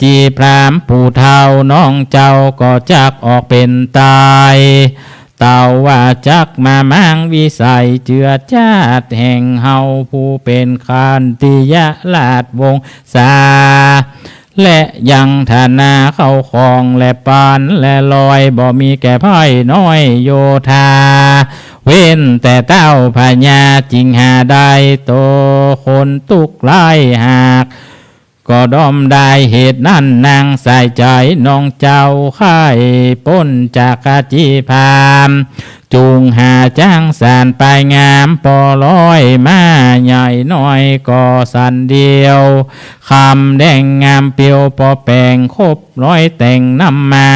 จีพราหมณ์ผู้เฒ่า น้องเจ้าก็จักออกเป๋นไต เต้าว่าจักมาม้างวิสัย เจือจาติแห่งเฮาผู้เป๋นขันติยราชวงศา และยังฐานะเข้าของและปานและลอย บ่มีแก่ไพร่น้อยโยธา เว้นแต่เต้าพญาจึงหาได้ โตคนตุ๊กข์ร้ายหาก ก็ด้อมได้เหตุนั้น นางสายใจ๋น้องเจ้า ใค่ป๊นจากข้าจีพราหมณ์ จุ่งหาจ๊างสารปายงาม ปอร้อยม้าใหญ่น้อยก็สันเดียว คำแดงงามเปียว ปอแป๋งครบร้อยแต่งนำมา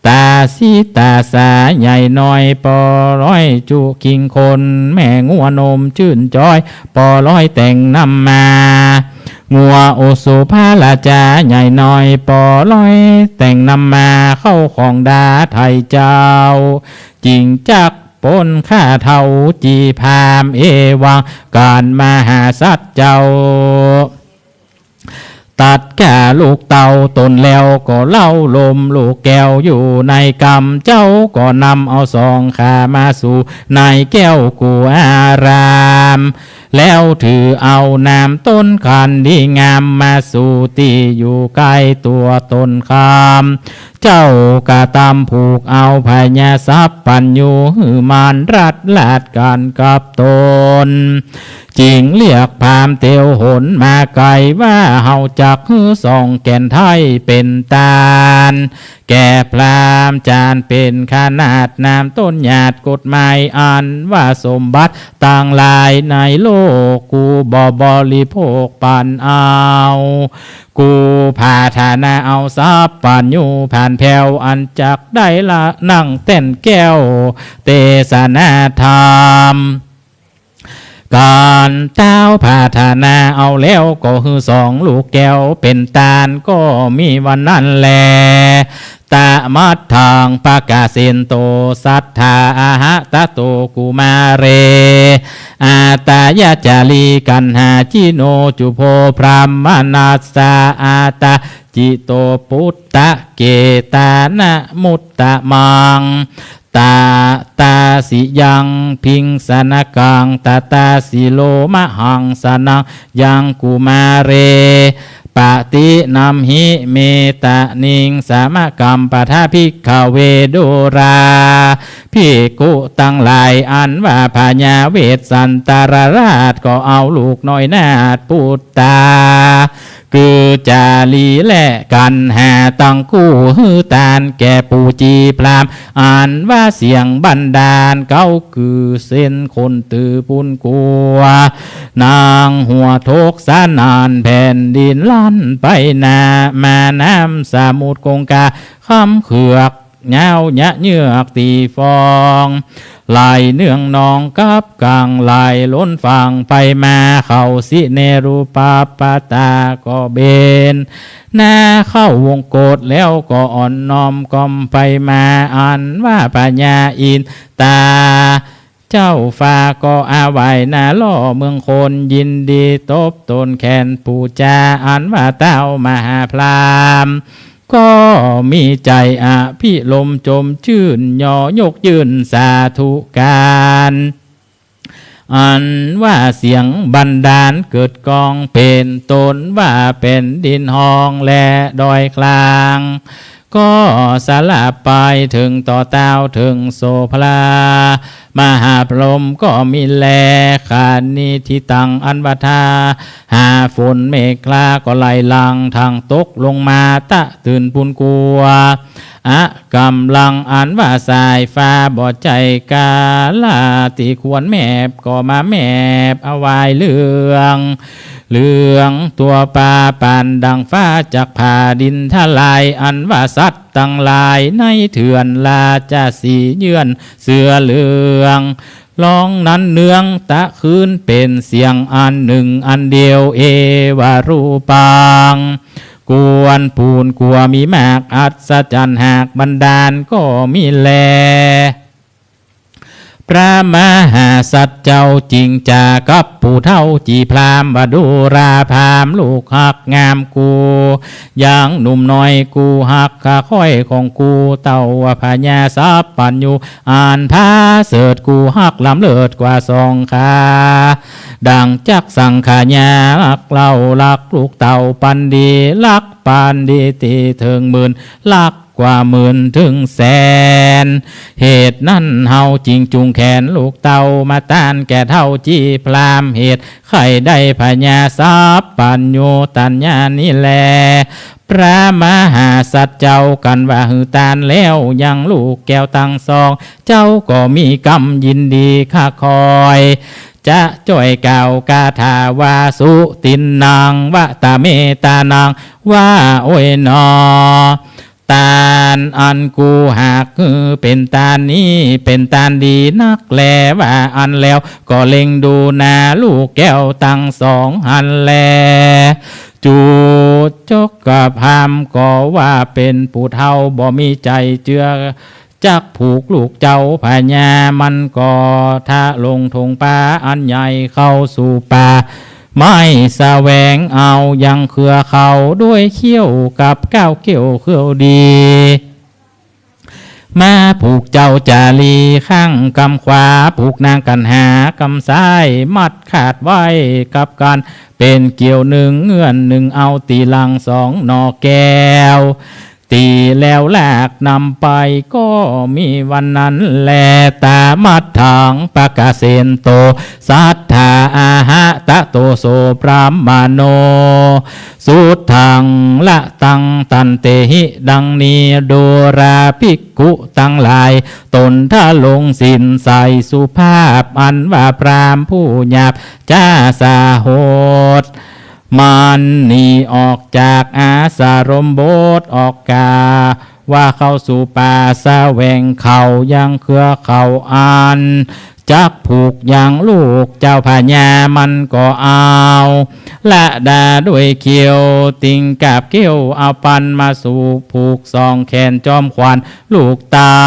ตาสีตาสาใหญ่น้อย ปอร้อยจุคิงคน แม่งัวนมจื้นจ้อย ปอร้อยแต่งนำมา งัวโอสุภาราจาใหญ่น้อย ปอร้อยแต่งนำมา เข้าของดาไถ่เจ้า จึงจักป๊นข้าเฒ่าจีพราหมณ์ เอวังก๋านมหาสัตว์เจ้า ตัดข้าลูกเต้าต๋นแล้ว ก็เล้าลมลูกแก้วอยู่ในกำ เจ้าก็นำเอาสองขามาสู่ในแก้วกุอาราม แล้วถือเอาน้ำต้นขันดีงาม มาสู่ตี้อยู่ใก้ตั๋วต๋นคำ เจ้ากระตำผูกเอาพญาสัพพัญญู หื้อมารรัฐราชกั๋นกับต๋น จึงเรียกพราหมณ์เตียวหนมาไกล ว่าเฮาจักหื้อสองแก่นไท้เป๋นตาน แก่พราหมณ์จานเป๋นขนาด น้ำต้นหยาดกฎหมาย อันว่าสมบัติตังหลายในโลก กูบ่บริโภคปันเอา กูผาถนาเอาสัพพัญญูผานแผ้ว อันจักได้ละนั่งแต้นแก้วเตสนาธรรม ก๋านเต้าผาถนาเอาแล้ว ก็หื้อสองลูกแก้วเป๋นตาน ก็มีวันนั้นแล ตะมัทธังปะกาเสนโต สัทธาอะหะตะโตกุมาเร อาตายะจารีกัณหาจิโนจุโพ พราหมณัสสะอาตาจิโต ปุตตะเกตานะมุตตะมัง ตะตาสิยังพิงสนกัง ตะตาสิโลมะหังสนังยังกุมาเร ปะตินัมหิเมตะนิง สมะกัมปะทะภิกขะเว ดูรา ภิกขุตังหลาย อันว่าพญาเวสสันตรราช ก็เอาลูกน้อยนาถปุตตา คือจารีและกัณหาตังกู้ หื้อตานแก่ปู่จีพราหมณ์ อันว่าเสียงบันดาล เก๊าคือเส้นคนตื่อปุ้นกัว นางหัวทกสนาน แผ่นดินลั่นไปนา มาน้ำสมุทรคงคา คำเขือก ยาวเยือกตี้ฟอง ไหลเนืองนองกับกัง ไหลล้นฝั่งไปมา เข้าสิเนรุปปะตาก็เบนหน้าเข้าวงกฏ แล้วก็อ่อนน้อมก้มไปมา อันว่าพญาอินตา เจ้าฟ้าก็อาไหว้หน้าหล่อเมืองคน ยินดีตบตนแขนปู๋จา อันว่าเต้ามหาพราหมณ์ ก็มีใจ๋อภิรมย์จมจื้น ยอยกยื่นสาธุก๋าน อันว่าเสียงบันดาลเกิดก้องเป๋น ต้นว่าแผ่นดินฮ้องและดอยคลาง ก็สลับไปเถิงต่อเต้าเถิงโสภา มหาพรหมก็มีแล คณิธิตัง อันว่าถ้าหาฝนเมฆคลาก็ไหลหลั่งทางตกลงมาตะตื่นปูนกั๋ว อะ ก๋ำลังอันว่าสายฟ้าบ่ใจ้กาละตี้ควรแมบ ก็มาแมบเอาวายเหลือง เหลืองตั๋วปาปานดังฟ้าจักผ่าดินทลาย อันว่าสัตว์ตังหลายในเถื่อนราชสีห์เยื่อนเสื้อเหลือง ร้องนั้นเนืองตะคืนเป๋นเสียงอันหนึ่งอันเดียว เอวะรูปัง กวนปูนกั๋วมีมากอัศจรรย์หากบันดาลก็มีแล พระมหาสัตว์เจ้าจึงจากับผู้เฒ่าจี้พราหมณ์ว่า ดูราพราหมณ์ลูกฮักงามกู ยังหนุ่มน้อยกูฮักข้าค่อยของกู เต้าว่าพญาสัพพัญญู อันผาเสริฐกูฮักล้ำเลิศกว่าสองขา ดังจักสังขยาฮักเล่าฮักลูกเต้าปานดี ฮักปานดีตี้เถิงหมื่น ฮักกว่าหมื่นเถิงแสน เหตุนั้นเฮาจึงจูงแขนลูกเต้ามาต้านแก่เฒ่าจี้พราหมณ์ เหตุใค่ได้พญาสัพพัญญูตัญญานี้แล พระมหาสัตว์เจ้ากันว่าหื้อต้านแล้ว ยังลูกแก้วตังสอง เจ้าก็มีกำยินดีข้าคอย จะจ้อยกล่าวคาถาว่า สุตินนัง วะตะเมตานัง ว่าโอ้ยหนอ ต้านอันกูฮักหื้อเป๋นต้านนี้เป๋นต้านดีนักแล ว่าอั้นแล้วก็เล็งดูหน้าลูกแก้วตังสองหั้นแล จุจกพราหมณ์ก็ว่าเป๋นผู้เฒ่าบ่มีใจ๋เจื้อ จักผูกลูกเจ้าพญา มันก็ทะลงถงป่าอันใหญ่เข้าสู่ป่าไม้แสวงเอายังเครือเขาด้วยเขี้ยวกับก้าวเขี้ยวเขี้ยวดี มาผูกเจ้าจารีข้างกำขวา ผูกนางกัณหากำซ้าย มัดขาดไว้กับกัณฑ์เป๋นเกลียวนึ่งเงื่อนนึ่ง เอาตี้หลังสองหน่อแก้ว ตี้แล้วลากนำไป ก็มีวันนั้นแล ตามัทธัง ปะกะเสนโต สัทธา อาหะตะโต โส พราหมโณ สุทธัง ละตัง ตันเตหิ ดังนี้ ดูราภิกขุตังหลาย ตนทะลงศีลใสสุภาพ อันว่าพราหมณ์ผู้หยาบจ๊าสาโหด มันหนีออกจากอาสรมบท ออกกาว่าเข้าสู่ป่าแสวงเขายังเครือเขาอันจักผูกยังลูกเจ้าพญา มันก็เอาละดาด้วยเขี้ยว ติ่งกาบเขี้ยวเอาปันมาสู่ผูกสองแขนจอมขวัญลูกเต้า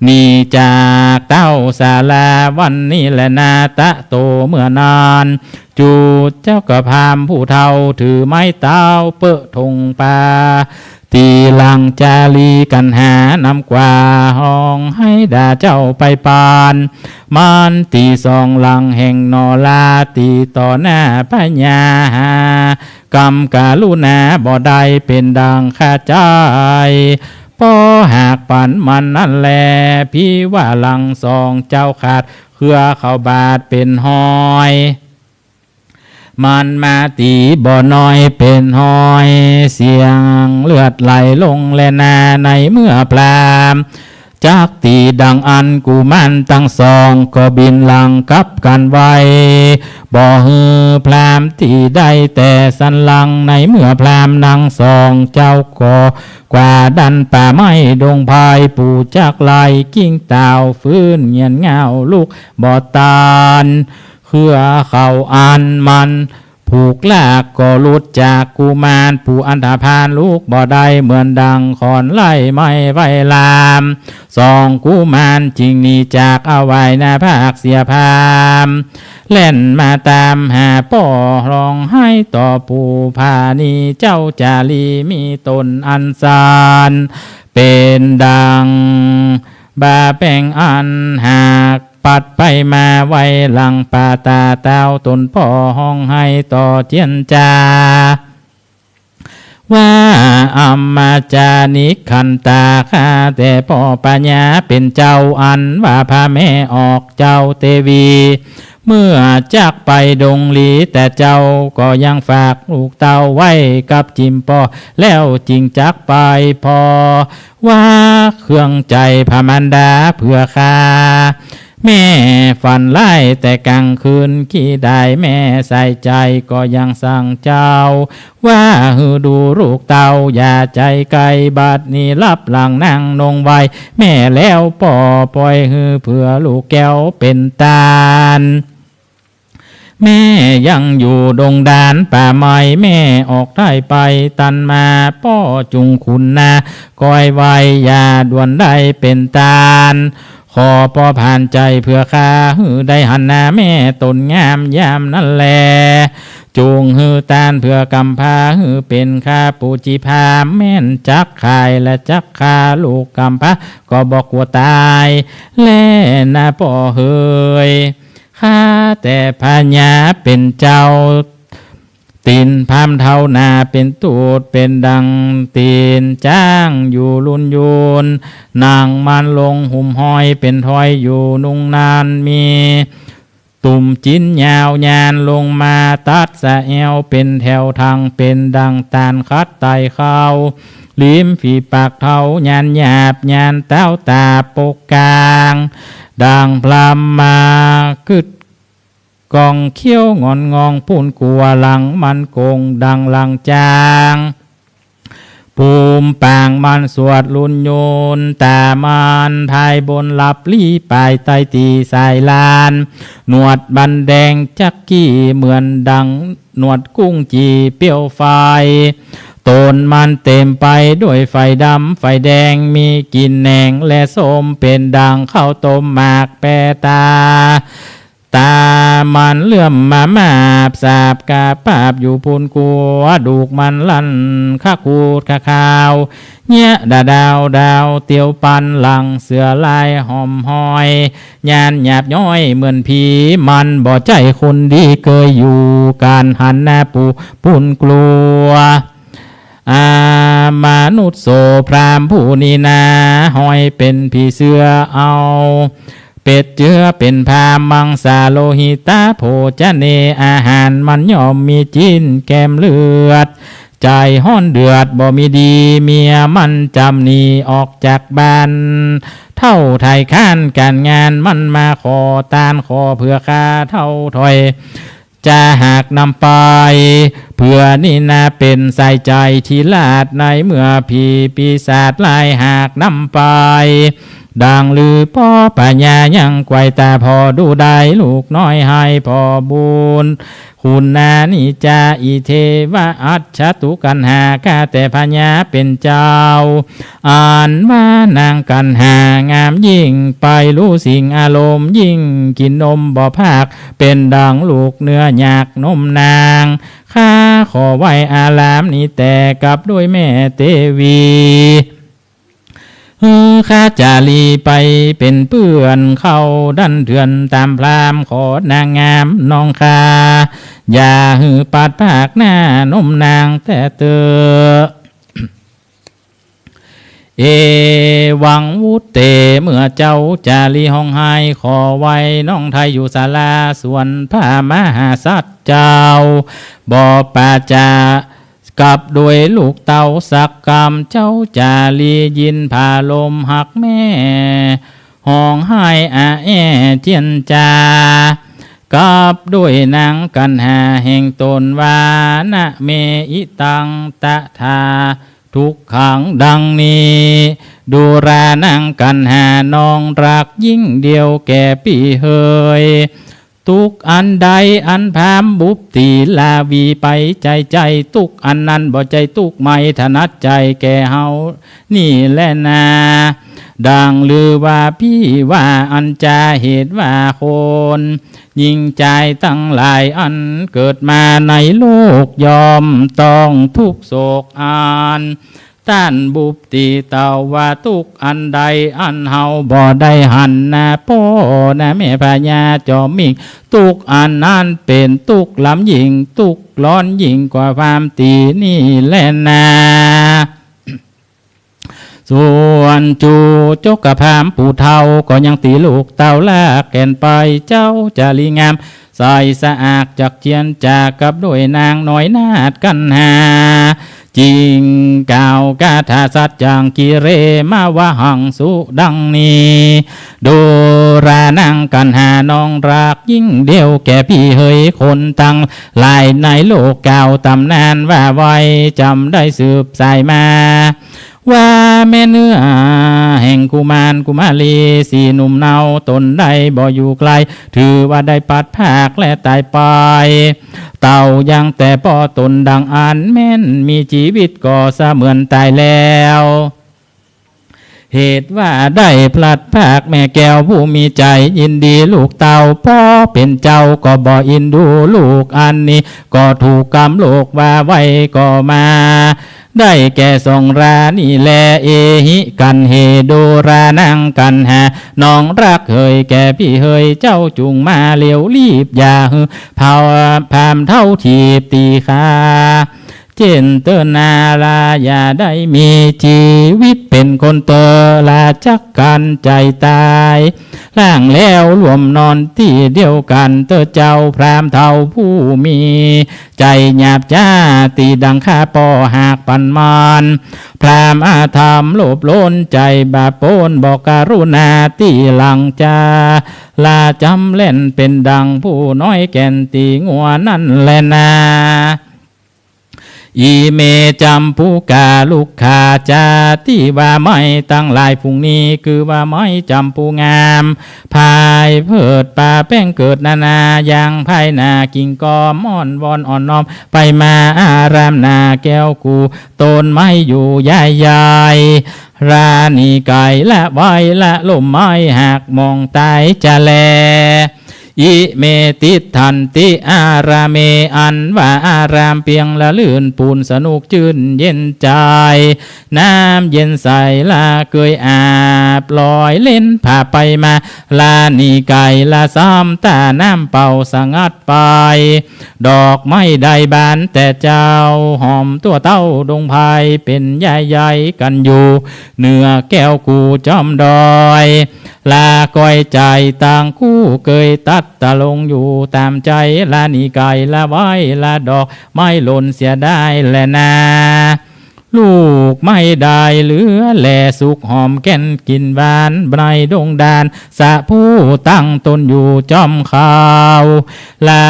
หนีจากเต้าสาราวันนี้แลนา ตะโต เมื่อนั้น จุจกพราหมณ์ผู้เฒ่าถือไม้เท้าเป๊อะถงป่า ตี้หลังจารีกัณหานำกว่าฮ้องไห้ด่าเจ้าไปปาน มันตี้สองหลังแห่งหน่อลา ตี้ต่อหน้าพญาหา กำกรุณาบ่ได้เป๋นดังข้าใจ๋ ปอหากปันมันนั้นแล ผีว่าหลังสองเจ้าขาด เครือเขาบาดเป๋นฮอย มันมาตี้บ่น้อยเป๋นฮอย เสียงเลือดไหลลงแลนา ในเมื่อพราหมณ์จักตี้ดังอั้น กุมารตังสองก็บินหลังกลับกั๋นไว บ่หื้อพราหมณ์ตี้ได้แต่สันหลัง ในเมื่อพราหมณ์ตังสองเจ้าก็กว่าดันป่าไม้ดงไพร ปู่จักไล่กิ่งเต้า ฟื้นเงียนเหงาลูกบ่ตัน เครือเขาอันมัน ผูกลากก็หลุดจากกุมาร ผู้อันธพาลลุกบ่ได้ เหมือนดังขอนไล่ไม้ไว้ลาม สองกุมารจึงหนีจากอวัยนภาคเสียพราหมณ์ แล่นมาต๋ามหาป้อ ฮ้องไห้ต่อปู่ ผานี้เจ้าจารีมีต๋นอันสาน เป๋นดังบ่าแป้งอันหัก ปัดไปมาไว้หลังป่าต๋า ต้าวต๋นป้อฮ้องไห้ต่อเจียรจา ว่า อำมาจานิกขันตา ข้าแต่ป้อปัญญาเป๋นเจ้า อันว่าพระแม่ออกเจ้าเตวี เมื่อจักไปดงหลี แต่เจ้าก็ยังฝากลูกเต้าไว้กับจิมป้อ แล้วจึงจักไป เพราะว่าเคืองใจ๋พระมารดาเปื้อข้า แม่ฝันร้ายแต่กลางคืน ขี้ดายแม่ใส่ใจ๋ ก็ยังสั่งเจ้า ว่าหื้อดูลูกเต้าอย่าใจ๋ไกล บัดนี้ลับหลังนางนงไหว้แม่แล้ว ป้อป่อยหื้อเปื้อลูกแก้วเป๋นตาน แม่ยังอยู่ดงดานป่าไม้ แม่ออกได้ไปตันมา ป้อจุ่งขุนนา ก้อยไหว้อย่าด่วนได้เป๋นตาน ขอป้อผ่านใจ๋เปื้อข้า หื้อได้หันหน้าแม่ต๋นงามยามนั้นแล จุ่งหื้อตานเปื้อกำพร้า หื้อเป๋นข้าปูจิพราหมณ์ แม่นจักขายและจักฆ่าลูกกำพร้า ก็บ่กั๋วต๋ายแลนาป้อเหย ข้าแต่พญาเป๋นเจ้า ตี๋นพราหมณ์เฒ่าหน้าเป๋นตูด เป๋นดังตี๋นจ๊างอยู่ลุนยูน หนังมันลงหุ้มห้อยเป๋นถ้อยอยู่นุ่งนาน มี ตุ่มจิ๊นยาวยานลงมาตัดสะแอวเป๋นแถว ทั้งเป๋นดั่งต๋านขัดไต่เข้า ริมฝีปากเฒ่ายานหยาบ ยานเต๊าต๋าปกกลาง ดั่งพรหมมา กึดกองเขี้ยวงอนงอง ปูนกั๋วหลังมันโก๋งดั่งหลังจ๊าง ปูมปางมันสวดลุนยูน ต๋ามันภายบนหลับลี้ ปายใต้ตี๋สายลาน หนวดบันแดงจักกี้ เหมือนดั่งหนวดกุ้งจีเปลวไฟ ต๋นมันเต๋มไปด้วยไฟดำไฟแดง มีกลิ่นแหนงและส้ม เป๋นดั่งข้าวต้มหมากแปตา ต๋ามันเหลื่อมมามาบสาบกาปาบอยู่ปูนกั๋ว ดูกมันลั่นคะกูดคะคาว เยียะดาดาวดาวเตียวปัน หลังเสือลายหอมหอย ยานหยาบย้อยเหมือนผี มันบ่ใจ้คนดี เกยอยู่ก๋านหันหน้าปูปูนกั๋ว อามนุษย์โสพราหมณ์ผู้นี้นา ฮ้อยเป๋นผีเสื้อเอา เป็ดเจื้อเป๋นพราหมณ์ มังสาโลหิตาโภชเน อาหารมันย่อมมีจิ๊นแกมเลือด ใจ๋ฮ้อนเดือดบ่มีดี เมียมันจ๋ำหนีออกจากบ้าน เฒ่าไถ่ค้านก๋านงาน มันมาขอตานขอเปื้อข้าเฒ่าถ้อย จะหากนำไป เปื้อนี้นาเป๋นสายใจ๋ที่ลาด ในเมื่อผีปีศาจร้ายหากนำไป ดั่งลือป้อปัญญายังไกวต๋าผ่อดูได้ ลูกน้อยไห้ผ่อบุญ คุณนานิจาอิเทวะอัจฉตุกัณหา ข้าแต่พญาเป๋นเจ้า อันว่านางกัณหางามยิ่ง ไปรู้สิ่งอารมณ์ยิ่ง กิ๋นนมบ่พาก เป๋นดั่งลูกเนื้ออยากนมนาง ข้าขอไหว้อารามนี้แต่กับด้วยแม่เตวี หื้อข้าจารีไปเป๋นเปื้อนเข้าดันเถื่อนต๋ามพราหมณ์ ขอนางงามน้องข้า อย่าหื้อปัดพรากหน้านมนางแต่เต๊อะ เอวังวุตเต เมื่อเจ้าจารีฮ้องไห้ขอไหว้น้องไท้อยู่ศาลาสวนพระมหาสัตว์เจ้า บ่ปราศจาก กับด้วยลูกเต้าสักกำ เจ้าจารียินผาลมฮักแม่ ฮ้องไห้อาแอเจียนจา กับด้วยนางกัณหาแห่งต๋นว่า นะเม อิตัง ตถา ทุกขัง ดังนี้ ดูรา นางกัณหาน้องรักยิ่งเดียวแก่ปี้เหย ตุ๊กข์อันใดอันพราหมณ์บุตรีลาวีไปใจ๋ใจ๋ ตุ๊กข์อันนั้นบ่ใจ้ตุ๊กข์ไม่ถนัดใจ๋แก่เฮานี่แลนา ดังลือว่าปี้ว่าอันจา เหตุว่าคนหญิงจายตังหลายอันเกิดมาในโลกย่อมต้องทุกข์โศกอัน ต้านบุตรีเต้าว่าตุ๊กข์อันใดอันเฮาบ่ได้หันนาป้อนาแม่พญาจอมมิ่ง ตุ๊กข์อันนั้นเป๋นตุ๊กข์ล้ำยิ่ง ตุ๊กข์ร้อนยิ่งกว่าความตรีนี่แลนา ส่วนจู๋จกพราหมณ์ผู้เฒ่าก็ยังตรีลูกเต้าลากแก่นไป เจ้าจารีงาม ใสสะอาดจักเจียนจากับด้วยนางน้อยนาฏกัณหา จึงกล่าวคาถาสัจจังกิเรมะวะหังสุดังนี้ ดูรานังกัณหาน้องรักยิ่งเดียวแก่ปี้เหย คนตังหลายในโลกกล่าวต๋ำนานว่าไว้ จำได้สืบสายมา ว่าแม่เนื้อแห่งกุมารกุมารีสี่หนุ่มเนา ต๋นได้บ่อยู่ไกล ถือว่าได้พลัดพรากและต๋ายไป เต้ายังแต่ป้อต๋นดังอันแม่น มีจีวิตก็เสมือนต๋ายแล้ว เหตุว่าได้พลัดพรากแม่แก้วผู้มีใจ๋ยินดี ลูกเต้าป้อเป๋นเจ้าก็บ่อินดู ลูกอันนี้ก็ถูกกำโลกว่าไว้ก็มา ได้แก่สองรานี้แล เอหิกัณเห ดูรานังกัณหา น้องรักเหยแก่ปี้เหย เจ้าจุ่งมาเร็วรีบ อย่าหื้อพราหมณ์เฒ่าถีบตีขา เจ้นเต๊อนาราอย่าได้มีจีวิตเป๋นคนเต๊อ ราจักกั๋นใจ๋ต๋าย ล่างแล้วรวมนอนตี้เดียวกั๋นเต๊อเจ้า พราหมณ์เฒ่าผู้มีใจ๋หยาบจ๊า ตี้ดังข้าป้อหากปั๋นมาน พราหมณ์อธรรมโลภโลนใจ๋บาปโปน บ่กรุณาตี้หลังจา ราจ๋ำแล่นเป๋นดังผู้น้อยแก่นตี้งัวนั้นแลนา อิเม จัมปุกาลุกขา จาตี้ว่าไม้ตังหลายฝูงนี้ คือว่าไม้จัมปูงาม ผายเผิดป่าแป้งเกิดนานาอย่าง ภายหน้ากิ่งก้อมอ่อนวอนอ่อนน้อมไปมา อารามนาแก้วกู ต้นไม้อยู่ใหญ่ๆ ราณีไก่ละไว้ละล่มไม้หากมองต๋ายจะแล อิเม ติฏฐันติ อาราเม อันว่าอารามเปียงละลื่นปูนสนุกจื้นเย็นใจ๋ น้ำเย็นใสละเกยอาบลอยเล่นผ่าไปมา ราณีไก่ละซ้อมต้าน้ำเป่าสงัดไป ดอกไม้ได้บานแต่เจ้า หอมตั้วเต้าดงไพร เป๋นใยๆ กั๋นอยู่ เหนือแก้วกูจอมดอย ละก้อยใจ๋ต่างคู่เกยตัดตะลงอยู่ต๋ามใจ๋ ราณีไก่ละไว้ละดอกไม้หล่นเสียดายแลนา ลูกไม้ได้เหลือแลสุกหอมแก่นกลิ่นหวาน ในดงดานสะผู้ตั้งตนอยู่จอมเขา ละ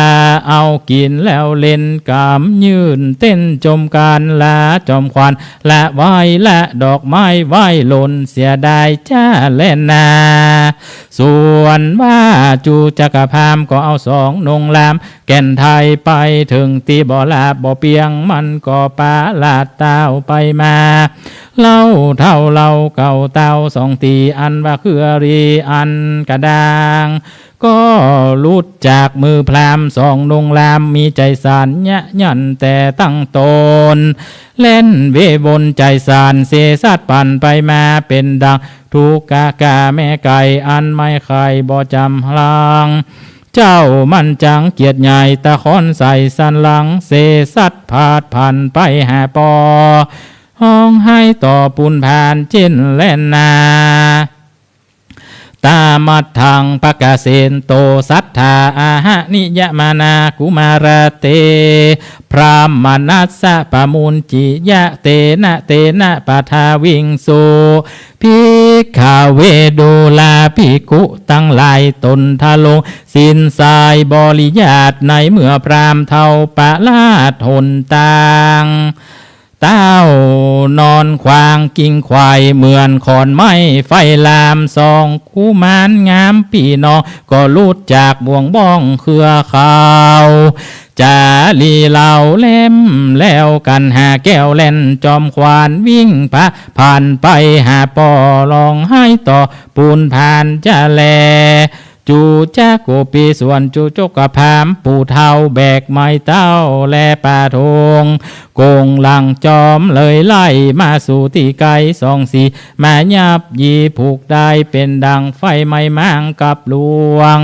เอากิ๋นแล้วเล่นกำยื่นเต้นจมกั๋น ละจอมขวัญละไว้ละดอกไม้ไว้หล่นเสียดายจ้าแลนา ส่วนว่าจูจักรพราหมณ์ก็เอาสองนงราม แก่นไทยไปเถิงตี้บ่หลาบบ่เปียง มันก็ปาลาดเต้าไปมา เล่าเฒ่าเล่าเก่าเต้าสองตี้ อันว่าคือรีอันกระด้าง ก็หลุดจากมือพราหมณ์สองนงราม มีใจ๋สานยะยันแต่ตั้งตน แล่นเววนใจ๋สานเสสัดปั่นไปมา เป๋นดังทุกขกาแม่ไก่ อันไม่ใค่บ่จ๋ำหลัง เจ้ามันจังเกียจใหญ่ตะคอนใส่สันหลัง เสสัดพาดผันไปหาปอ ฮ้องไห้ต่อปูนผ่านเจ้นแลนา ตามัทธังปะกะเสนโต สัตถาอาหะนิยมมานา กุมารเต พรามณัสสะปะมุญจิยะ เตนะเตนะปะทาวิงสุ ภิกขเว ดูราภิกขุตังหลาย ตนทะลงศีลสายบริญาติ ในเมื่อพราหมณ์เฒ่าปะลาดหนตาง พ เต๊านอนขวางกิ่งไขว่ เหมือนขอนไม้ไฟลาม สองกุมารงามปี้น้อง ก็หลุดจากบ่วงบ้องเครือเขา จารีเหล่าแหลมแล้วกั๋นหาแก้วแหลน จอมขวัญวิ่งผะผ่านไปหาป้อ ฮ้องไห้ต่อปูนผ่านจะแล จู๋จักกุปีสวน จู๋จกพราหมณ์ปู่เฒ่า แบกไม้เต๊าและปาทง โก๋งหลังจอมเลยไล่มาสู่ตี้ไก๋ สองสี่มายับยี้ผูกได้ เป๋นดั่งไฟไหม้มางกับหลวง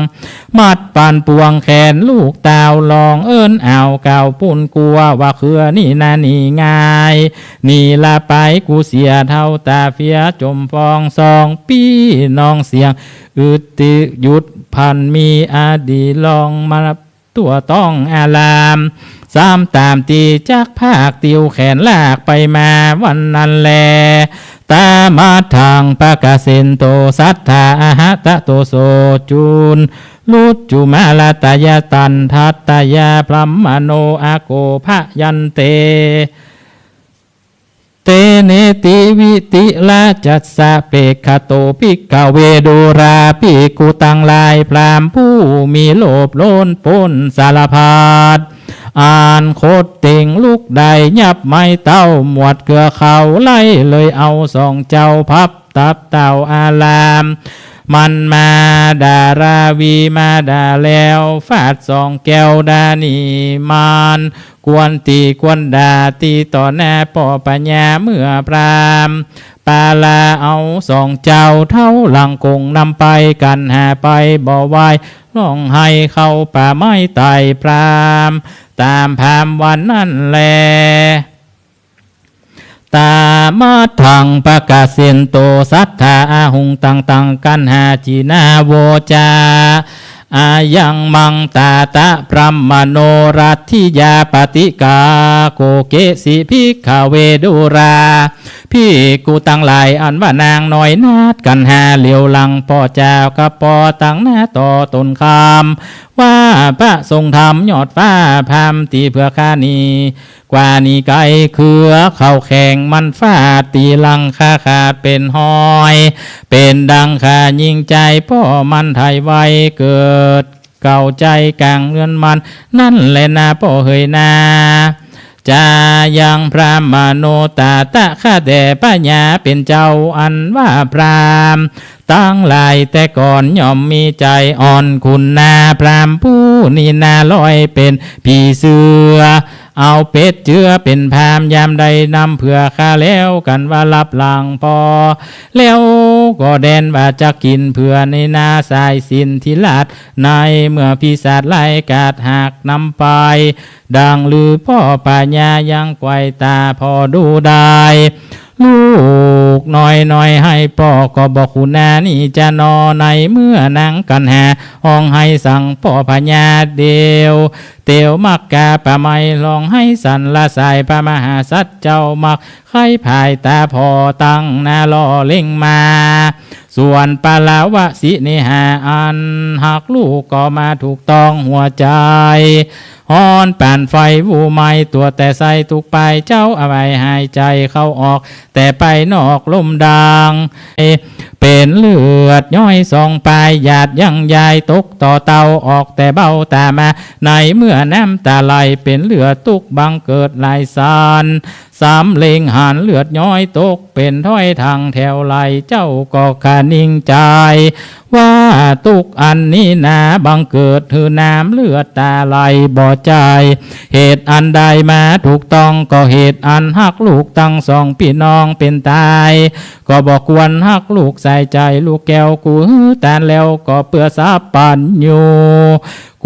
มัดปั่นป่วงแขนลูกเต้า ฮ้องเอิ้นอ้าวก้าวปูนกั๋ว ว่าเขือนี้นาหนีง่าย หนีละไปกูเสียเฒ่า ต๋าเฟียจ๋มฟอง สองปี้น้องเสียง อึดติหยุดพลันมี อดีตฮ้องมาทั่วต้องอาราม สามต๋ามตี้จักพาก ติ้วแขนลากไปมาวันนั้นแล ตามัทธัง ปะกะเสนโต สัตถา อะหะตะโตโส จุลลุจจุมาลาตะยะ ตัณฑัตตะยะ พรหมโณ อะโก ผะยันเต เตเนติวิติระจัสสะ เปกขะโต ภิกขะเว ดูราภิกขุตังหลาย พราหมณ์ผู้มีโลภโลนป๊นสารพัด อันขดเต็งลุกได้ ยับไม้เต๊าหมวดเครือเขา ไล่เลยเอาสองเจ้า พับตับเต้าอาราม มันมาด่าราวีมาด่าแล้ว ฟาดสองแก้วด่าหนีมัน กวนตี้กวนด่าตี้ต่อหน้าป้อปัญญา เมื่อพราหมณ์ปาลาเอาสองเจ้า เท้าหลังโก๋งนำไป กั๋นหาไปบ่ไหว ฮ้องไห้เข้าป่าไม้ต๋ายพราหมณ์ ต๋ามพราหมณ์วันนั้นแล ตามัทธัง ปะกะเสนโต สัตถา อะหุงตัง ตัง กัณหา จีนาโวจา อายังมัง ตาตะ พรหมโณ รัตถิยา ปะติกา โกเกสิ ภิกขะเว ดูราภิกขุตังหลาย อันว่านางน้อยนาฏกัณหา เหลียวหลังป้อเจ้ากับป้อตังหน้าต่อต๋นคำ ว่าพระทรงธรรมยอดฟ้า พราหมณ์ตี้เผื่อข้านี้ กว่านี้ไก๋ เขือเขาแข็งมันฟาด ตี้หลังข้าขาดเป๋นฮ้อย เป๋นดั่งข้ายิงใจ๋ ป้อมันไถ่ไว เกิดเก่าใจ๋ก๋างเฮือนมัน นั้นแลนาป้อเหยนา จายังพรหมโณ ตาตะ ข้าแต่พญาเป๋นเจ้า อันว่าพราหมณ์ ตังหลายแต่ก่อนย่อมมีใจ๋อ่อน คุณนาพราหมณ์ผู้นี้นา ลอยเป๋นผีเสื้อ เอาเป็ดเจือเป๋นพราหมณ์ ยามใดนำเผื่อข้าแล้ว กั๋นว่าฮับหลังป้อ แล้วก็แด่นว่าจักกิ๋นเผื่อนี้นา สายสิญจน์ทิราช ในเมื่อปีศาจร้ายกาจหากนำไป ดั่งลือป้อพญายังไขว่ต๋าผ่อดูได้ ลูกน้อยๆ ไห้ป้อก็บ่ฮู้นานี้จะหนอ ในเมื่อนางกัณหาฮ้องไห้สั่งป้อพญาเดียว เตียวมักกาป่าไม้ฮ้องไห้สรรเสริญพระมหาสัตว์เจ้า มักใค่ผายต๋าผ่อตังหน้าล่อเล็งมา ส่วนปรวสิเนหาอันฮักลูกก็มาถูกต้องหัวใจ๋ ฮ้อนปานไฟวู้ไหม้ ตั๋วแต่ใส่ตุ๊กปายเจ้า เอาไว้หายใจ๋เข้าออก แต่ไปนอกลมดัง เป๋นเลือดย้อยสองปาย หยาดยังยายตกต่อเต้า ออกแต่เบ้าต๋ามา ในเมื่อน้ำต๋าไหล เป๋นเลือดตุ๊กบังเกิดหลายสัน สำเล็งหันเลือดย้อยตกเป๋นถ้อยถังแถวไหล เจ้าก็คะนิงใจ๋ ว่าตุ๊กอันนี้นาบังเกิดหื้อน้ำเลือดต๋าไหลบ่ใจ๋ เหตุอันใดมาถูกต้อง ก็เหตุอันฮักลูกตังสองปี้น้องเป๋นต๋าย ก็บ่ควรฮักลูกสายใจ๋ ลูกแก้วกูหื้อตานแล้ว ก็เปื้อสัพพัญญู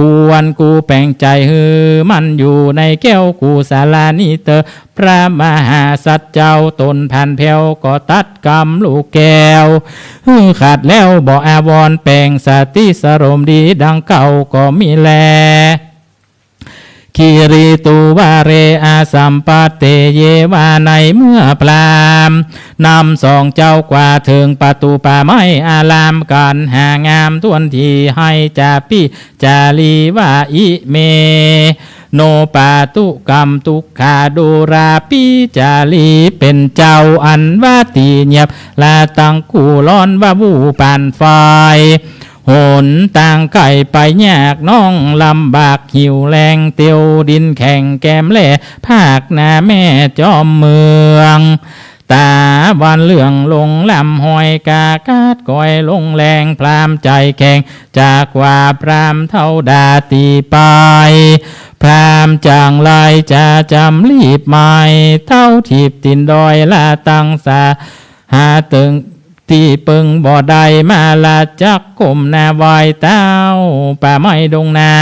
ควรกูแป๋งใจ๋หื้อมันอยู่ในแก้วกูสารานี้เต๊อะ พระมหาสัตว์เจ้าต๋นผันแผ้ว ก็ตัดกำลูกแก้วหื้อขาดแล้ว บ่อาวรณ์แป๋งสติสรมดีดังเก่าก็มีแล คิริตูวาเร อสัมปัตเต เย ว่าในเมื่อพราหมณ์นำสองเจ้ากว่าเถิงประตู๋ป่าไม้อาราม กั๋นหางามถ้วนที ไห้จาปิจารีว่า อิเม โนปาทุกรรมทุกขา ดูราปิจารีเป๋นเจ้า อันว่าตี้เยียบละตังกู้ ร้อนว่าบู๋ปานไฟ หนตางใก้ไปยาก น้องลำบากหิวแล้ง เตียวดินแข็งแกมแล ภาคหน้าแม่จอมเมือง ต๋าวันเหลืองลงลำห้อย กากาดก้อยลงแรง พราหมณ์ใจ๋แข็ง จักว่าพราหมณ์เฒ่าดาตี้ไป พราหมณ์จั้งหลายจะจ๋ำลีบไม้ เต้าถีบตี๋นดอยละตังสา หาเถิงตี้เปิงบ่ได้ มาละจักก้มหน้าไหว้ เต้าป่าไม้ดงนา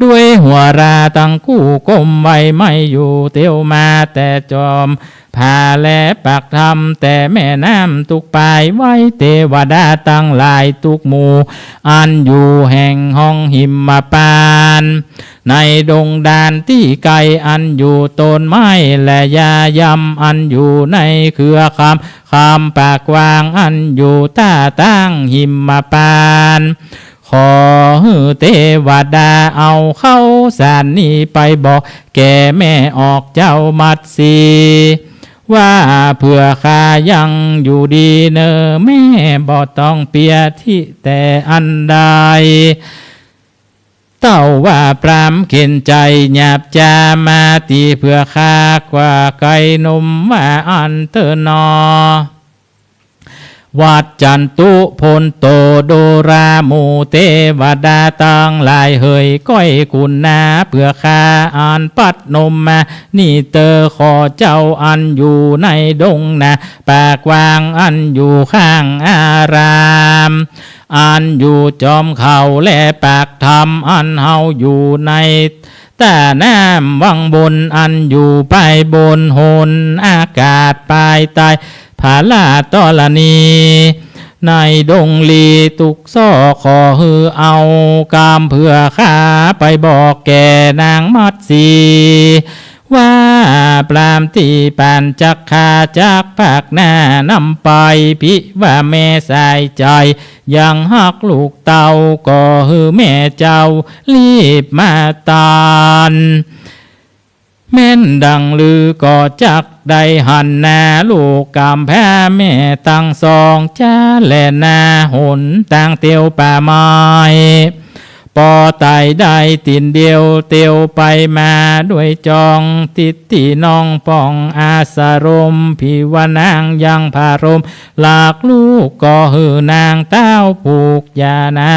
ด้วยหัวราตังกู้ ก้มไหว้ไม้อยู่เตียวมา แต่จอม ผาและปากถ้ำ แต่แม่น้ำทุกปาย ไหว้เตวดาตังหลายทุกหมู่ อันอยู่แห่งห้องหิมพานต์ ในดงดานตี้ไกล อันอยู่ต้นไม้และหญ้าย่ำ อันอยู่ในเครือคำ คำปากกว้าง อันอยู่ต้าตางหิมพานต์ ขอหื้อเตวดาเอาข้าวสารนี้ไปบอกแก่แม่ออกเจ้ามัตสี ว่าเผื่อข้ายังอยู่ดีเน่อแม่ บ่ต้องเปียตี้แต่อันใด เต้าว่าพราหมณ์เข็ญใจ๋หยาบจ๊า มาตี้เผื่อข้ากว่าไก่นม ว่าอั้นเต๊อะหนอ วัจจันตุ โผนโต ดูราหมู่เตวดาตังหลายเหย ก้อยกุณาเผื่อข้าอันปัดนมมานี้เต๊อะ ขอเจ้าอันอยู่ในดงนา ปากกว้างอันอยู่ข้างอาราม อันอยู่จอมเขาและปากถ้ำ อันเฮาอยู่ใน ต้าน้ำวังบน อันอยู่ปายบนหนอากาศ ปายใต้ผาลาธรณี ในดงลีทุกซอก ขอหื้อเอากำเผื่อข้าไปบอกแก่นางมัตสี ว่าพราหมณ์ตี้ปานจักข้า จักภาคหน้านำไป ภิว่าแม่สายใจ๋ ยังฮักลูกเต้า ก็หื้อแม่เจ้ารีบมาตาน แม่นดังลือก็จักได้หันหน้า ลูกก๋ำพร้าแม่ตังสอง จะแล่นหน้าหนตางเตียวป่าไม้ ปอไตได้ตี๋นเดียวเตียวไปมา ด้วยจองติดตี้น้องป่องอาสรม ภิว่านางยังผารม หลากลูกก็หื้อนางเต้าผูกยานา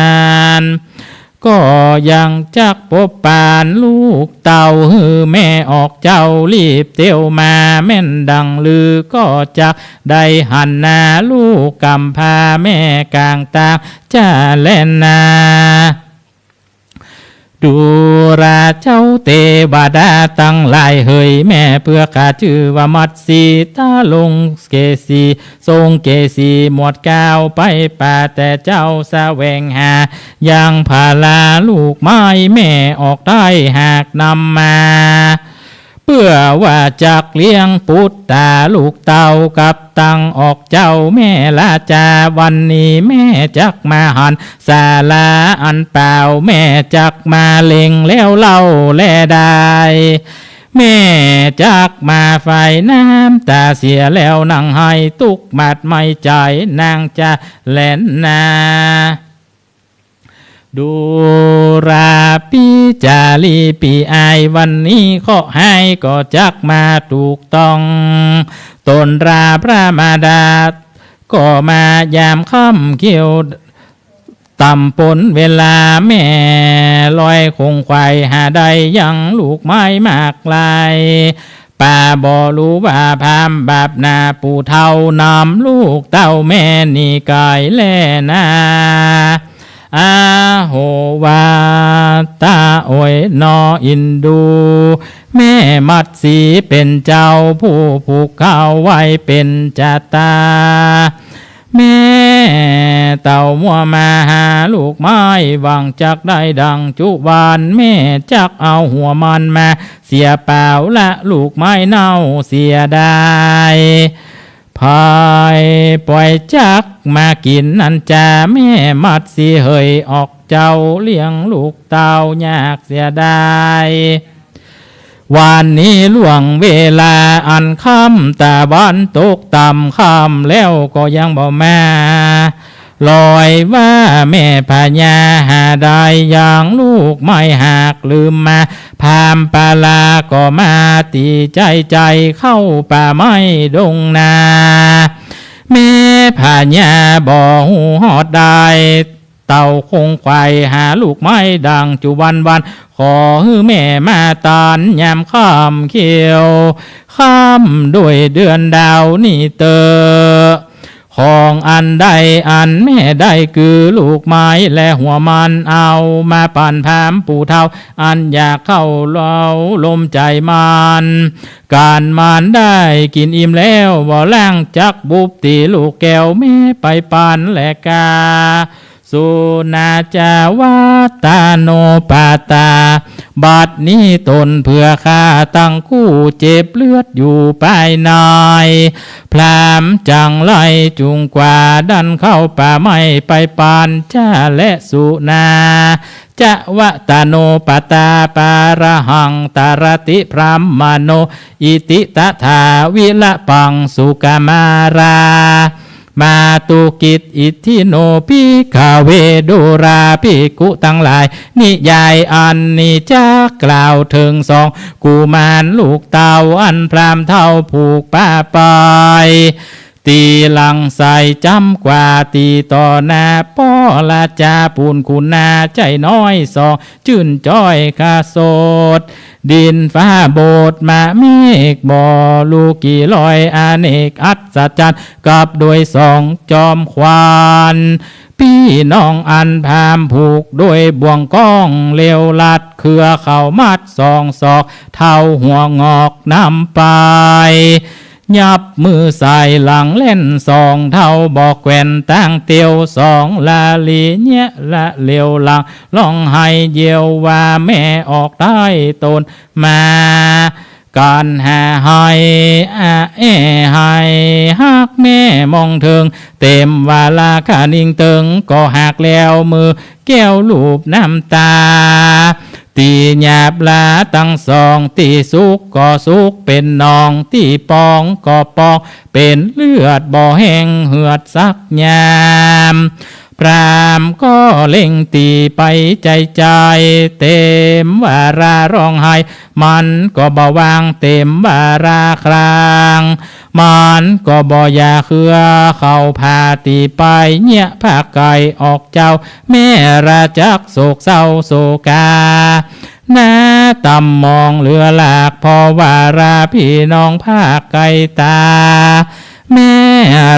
น ก็ยังจักปบปานลูกเต้า หื้อแม่ออกเจ้ารีบเตียวมา แม่นดังลือก็จักได้หันหน้า ลูกก๋ำพร้าแม่ก๋างตาง จะแล่นหน้า ดูราเจ้าเตวดาตังหลายเหย แม่เผื่อข้าจื้อว่ามัตสี ตาลงเกสี ทรงเกสีหมวดก้าวไปป่า แต่เจ้าแสวงหายังผาลาลูกไม้ แม่ออกได้หากนำมา เปื้อว่าจักเลี้ยงปุตตาลูกเต้า กับตังออกเจ้าแม่ราจา วันนี้แม่จักมาหันสาลาอันเปล่า แม่จักมาเล็งแล้วเล่าแลได้ แม่จักมาไฟน้ำต๋าเสียแล้วนั่งไห้ตุ๊กข์หมาดไหม้ใจ๋ นางจะแล่นหน้า ดูราปิจารีปี้อาย วันนี้เคราะห์ฮ้ายก็จักมาถูกต้อง ต๋นราพระมารดา ก็มายามค่ำเขียว ต่ำปนเวลาแม่ลอยคงไขว่ หาได้ยังลูกไม้มากลาย ป้าบ่ฮู้ว่าพราหมณ์บาปนา ผู้เฒ่าน้ำลูกเต้าแม่นี้ก๋ายแลนา อาโหวาตะ โอยหนออินดู แม่มัตสีเป๋นเจ้า ผู้ผูกข้าวไว้เป๋นจะต๋า แม่เต้ามัวมาหาลูกไม้ หวังจักได้ดังจุวัน แม่จักเอาหัวมันมาเสียเปล่าละ ลูกไม้เน่าเสียดาย ใผป่อยจักมากิ๋นนั้นจา แม่มัตสีเหยออกเจ้า เลี้ยงลูกเต้ายากเสียดาย วันนี้ล่วงเวลาอันค่ำตะวันตกต่ำค่ำแล้วก็ยังบ่มา ลอยว่าแม่พญาหาได้ยังลูกไม้หากลืมมา พราหมณ์ปาลาก็มาตี้ใจ๋ใจ๋เข้าป่าไม้ดงนา แม่พญาบ่ฮู้ฮอดได้ เต่าคงไขว่หาลูกไม้ดังจุวันวัน ขอหื้อแม่มาตานยามค่ำเขียว ค่ำด้วยเดือนดาวนี้เต๊อะ ของอันได้อันแม่ได้คือลูกไม้และหัวมัน เอามาปั๋นพราหมณ์ปู่เฒ่า อันอยากเข้าเล้าลมใจ๋มัน ก๋านมันได้กิ๋นอิ่มแล้ว บ่ล้างจักบุบตี้ลูกแก้วแม่ไปปั๋นแลกา สุนาจาวัตตโนปาตา บัดนี้ต๋นเปื้อข้าตังคู่เจ็บเลือดอยู่ภายใน พราหมณ์จังไรจุ่งกว่าดันเข้าป่าไม้ไปปั๋นจ้าแลสุนา จาวัตตโนปาตาปาระหังตรติพราหมโน อิติตถาวิละปังสุกมารา มาตุกิจอิทธิโนภิกขเว ดูราภิกขุตังหลาย นิยายอันนี้จักกล่าวเถิงสองกุมารลูกเต้า อันพราหมณ์เฒ่าผูกป้าไป ตี้หลังใส่จ้ำกว่าตี้ต่อหน้าป้อราจาปูนขุนนาใจ๋น้อยสอง จื้นจ้อยขะโสด ดินฟ้าโบดมะเมฆบ่ฮู้กี่ร้อย อเนกอัศจรรย์ กับด้วยสองจอมขวัญ ปี้น้องอันพราหมณ์ผูกด้วยบ่วงก้อง เลวลัดเครือเขามัดสองศอก เท่าหัวงอกนำไป ยับมือใส่หลังแล่นสองเท่า บ่แกว่นตางเตียวสองละลีเยียะละเลวหลัง ฮ้องไห้เยียวว่าแม่ออกใต้ต๋นมา ก๋านหาไห้อะแอ้ไห้ฮักแม่มองเถิง เต๋มวาลาคะนิ่งเติง ก็หากแล้วมือแก้วลูบน้ำตา ตี้หยาบลาตังสอง ตี้สุกก็สุกเป๋นหนอง ตี้ปองก็ปองเป๋นเลือด บ่แห้งเหือดสักยาม พราหมณ์ก็เล็งตี้ไปใจ๋ใจ๋ เต๋มวาลาฮ้องไห้ มันก็บ่วาง เต๋มวาลาคลาง มันก็บ่อยากเหือ เข้าผ่าตี้ไปเยียะภาคไก่ออกเจ้า แม่ราจักโศกเศร้าโศกา หน้าต่ำมองเหลือหลาก เพราะวาลาปี้น้องภาคไก่ตา แม่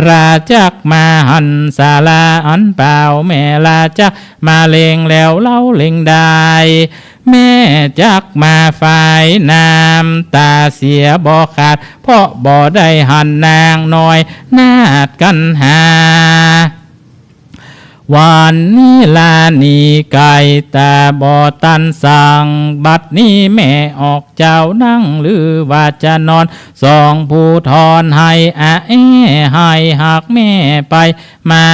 ราจักมาหันสาลาอันเปล่า แม่ราจักมาเล็งแล้วเล่าเล็งได้ แม่จักมาฝายน้ำตาเสียบ่ขาด เพราะบ่ได้หันนางน้อยนาฏกัณหา วันนี้ลาหนีไก่ตาบ่ตันสั่ง บัดนี้แม่ออกเจ้านั่งหรือว่าจะนอน สองผู้ทอนไห้อะแอ้ไห้หากแม่ไปมา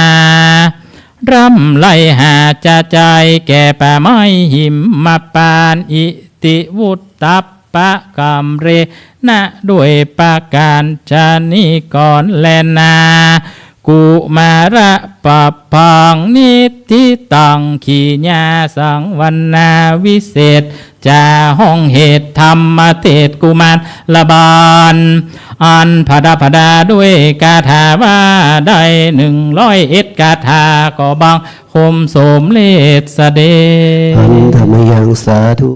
ร่ำไรหาจะใจ๋แก่ป่าไม้หิมมะปาน อิติวุตตัปปะกัมเรนะ ด้วยประก๋านชะนี้ก่อนแลนา กุมาระปะพังนิทธิตัง ขีญาสังวรรณาวิเศษ จะฮ้องเหตุธรรมเทศน์กุมารบาล อันผดาผดาด้วยคาถาว่าได้หนึ่งร้อยเอ็ดคาถา ก็บังคมสมเร็จเสด็จ หันธรรมยังสาธุ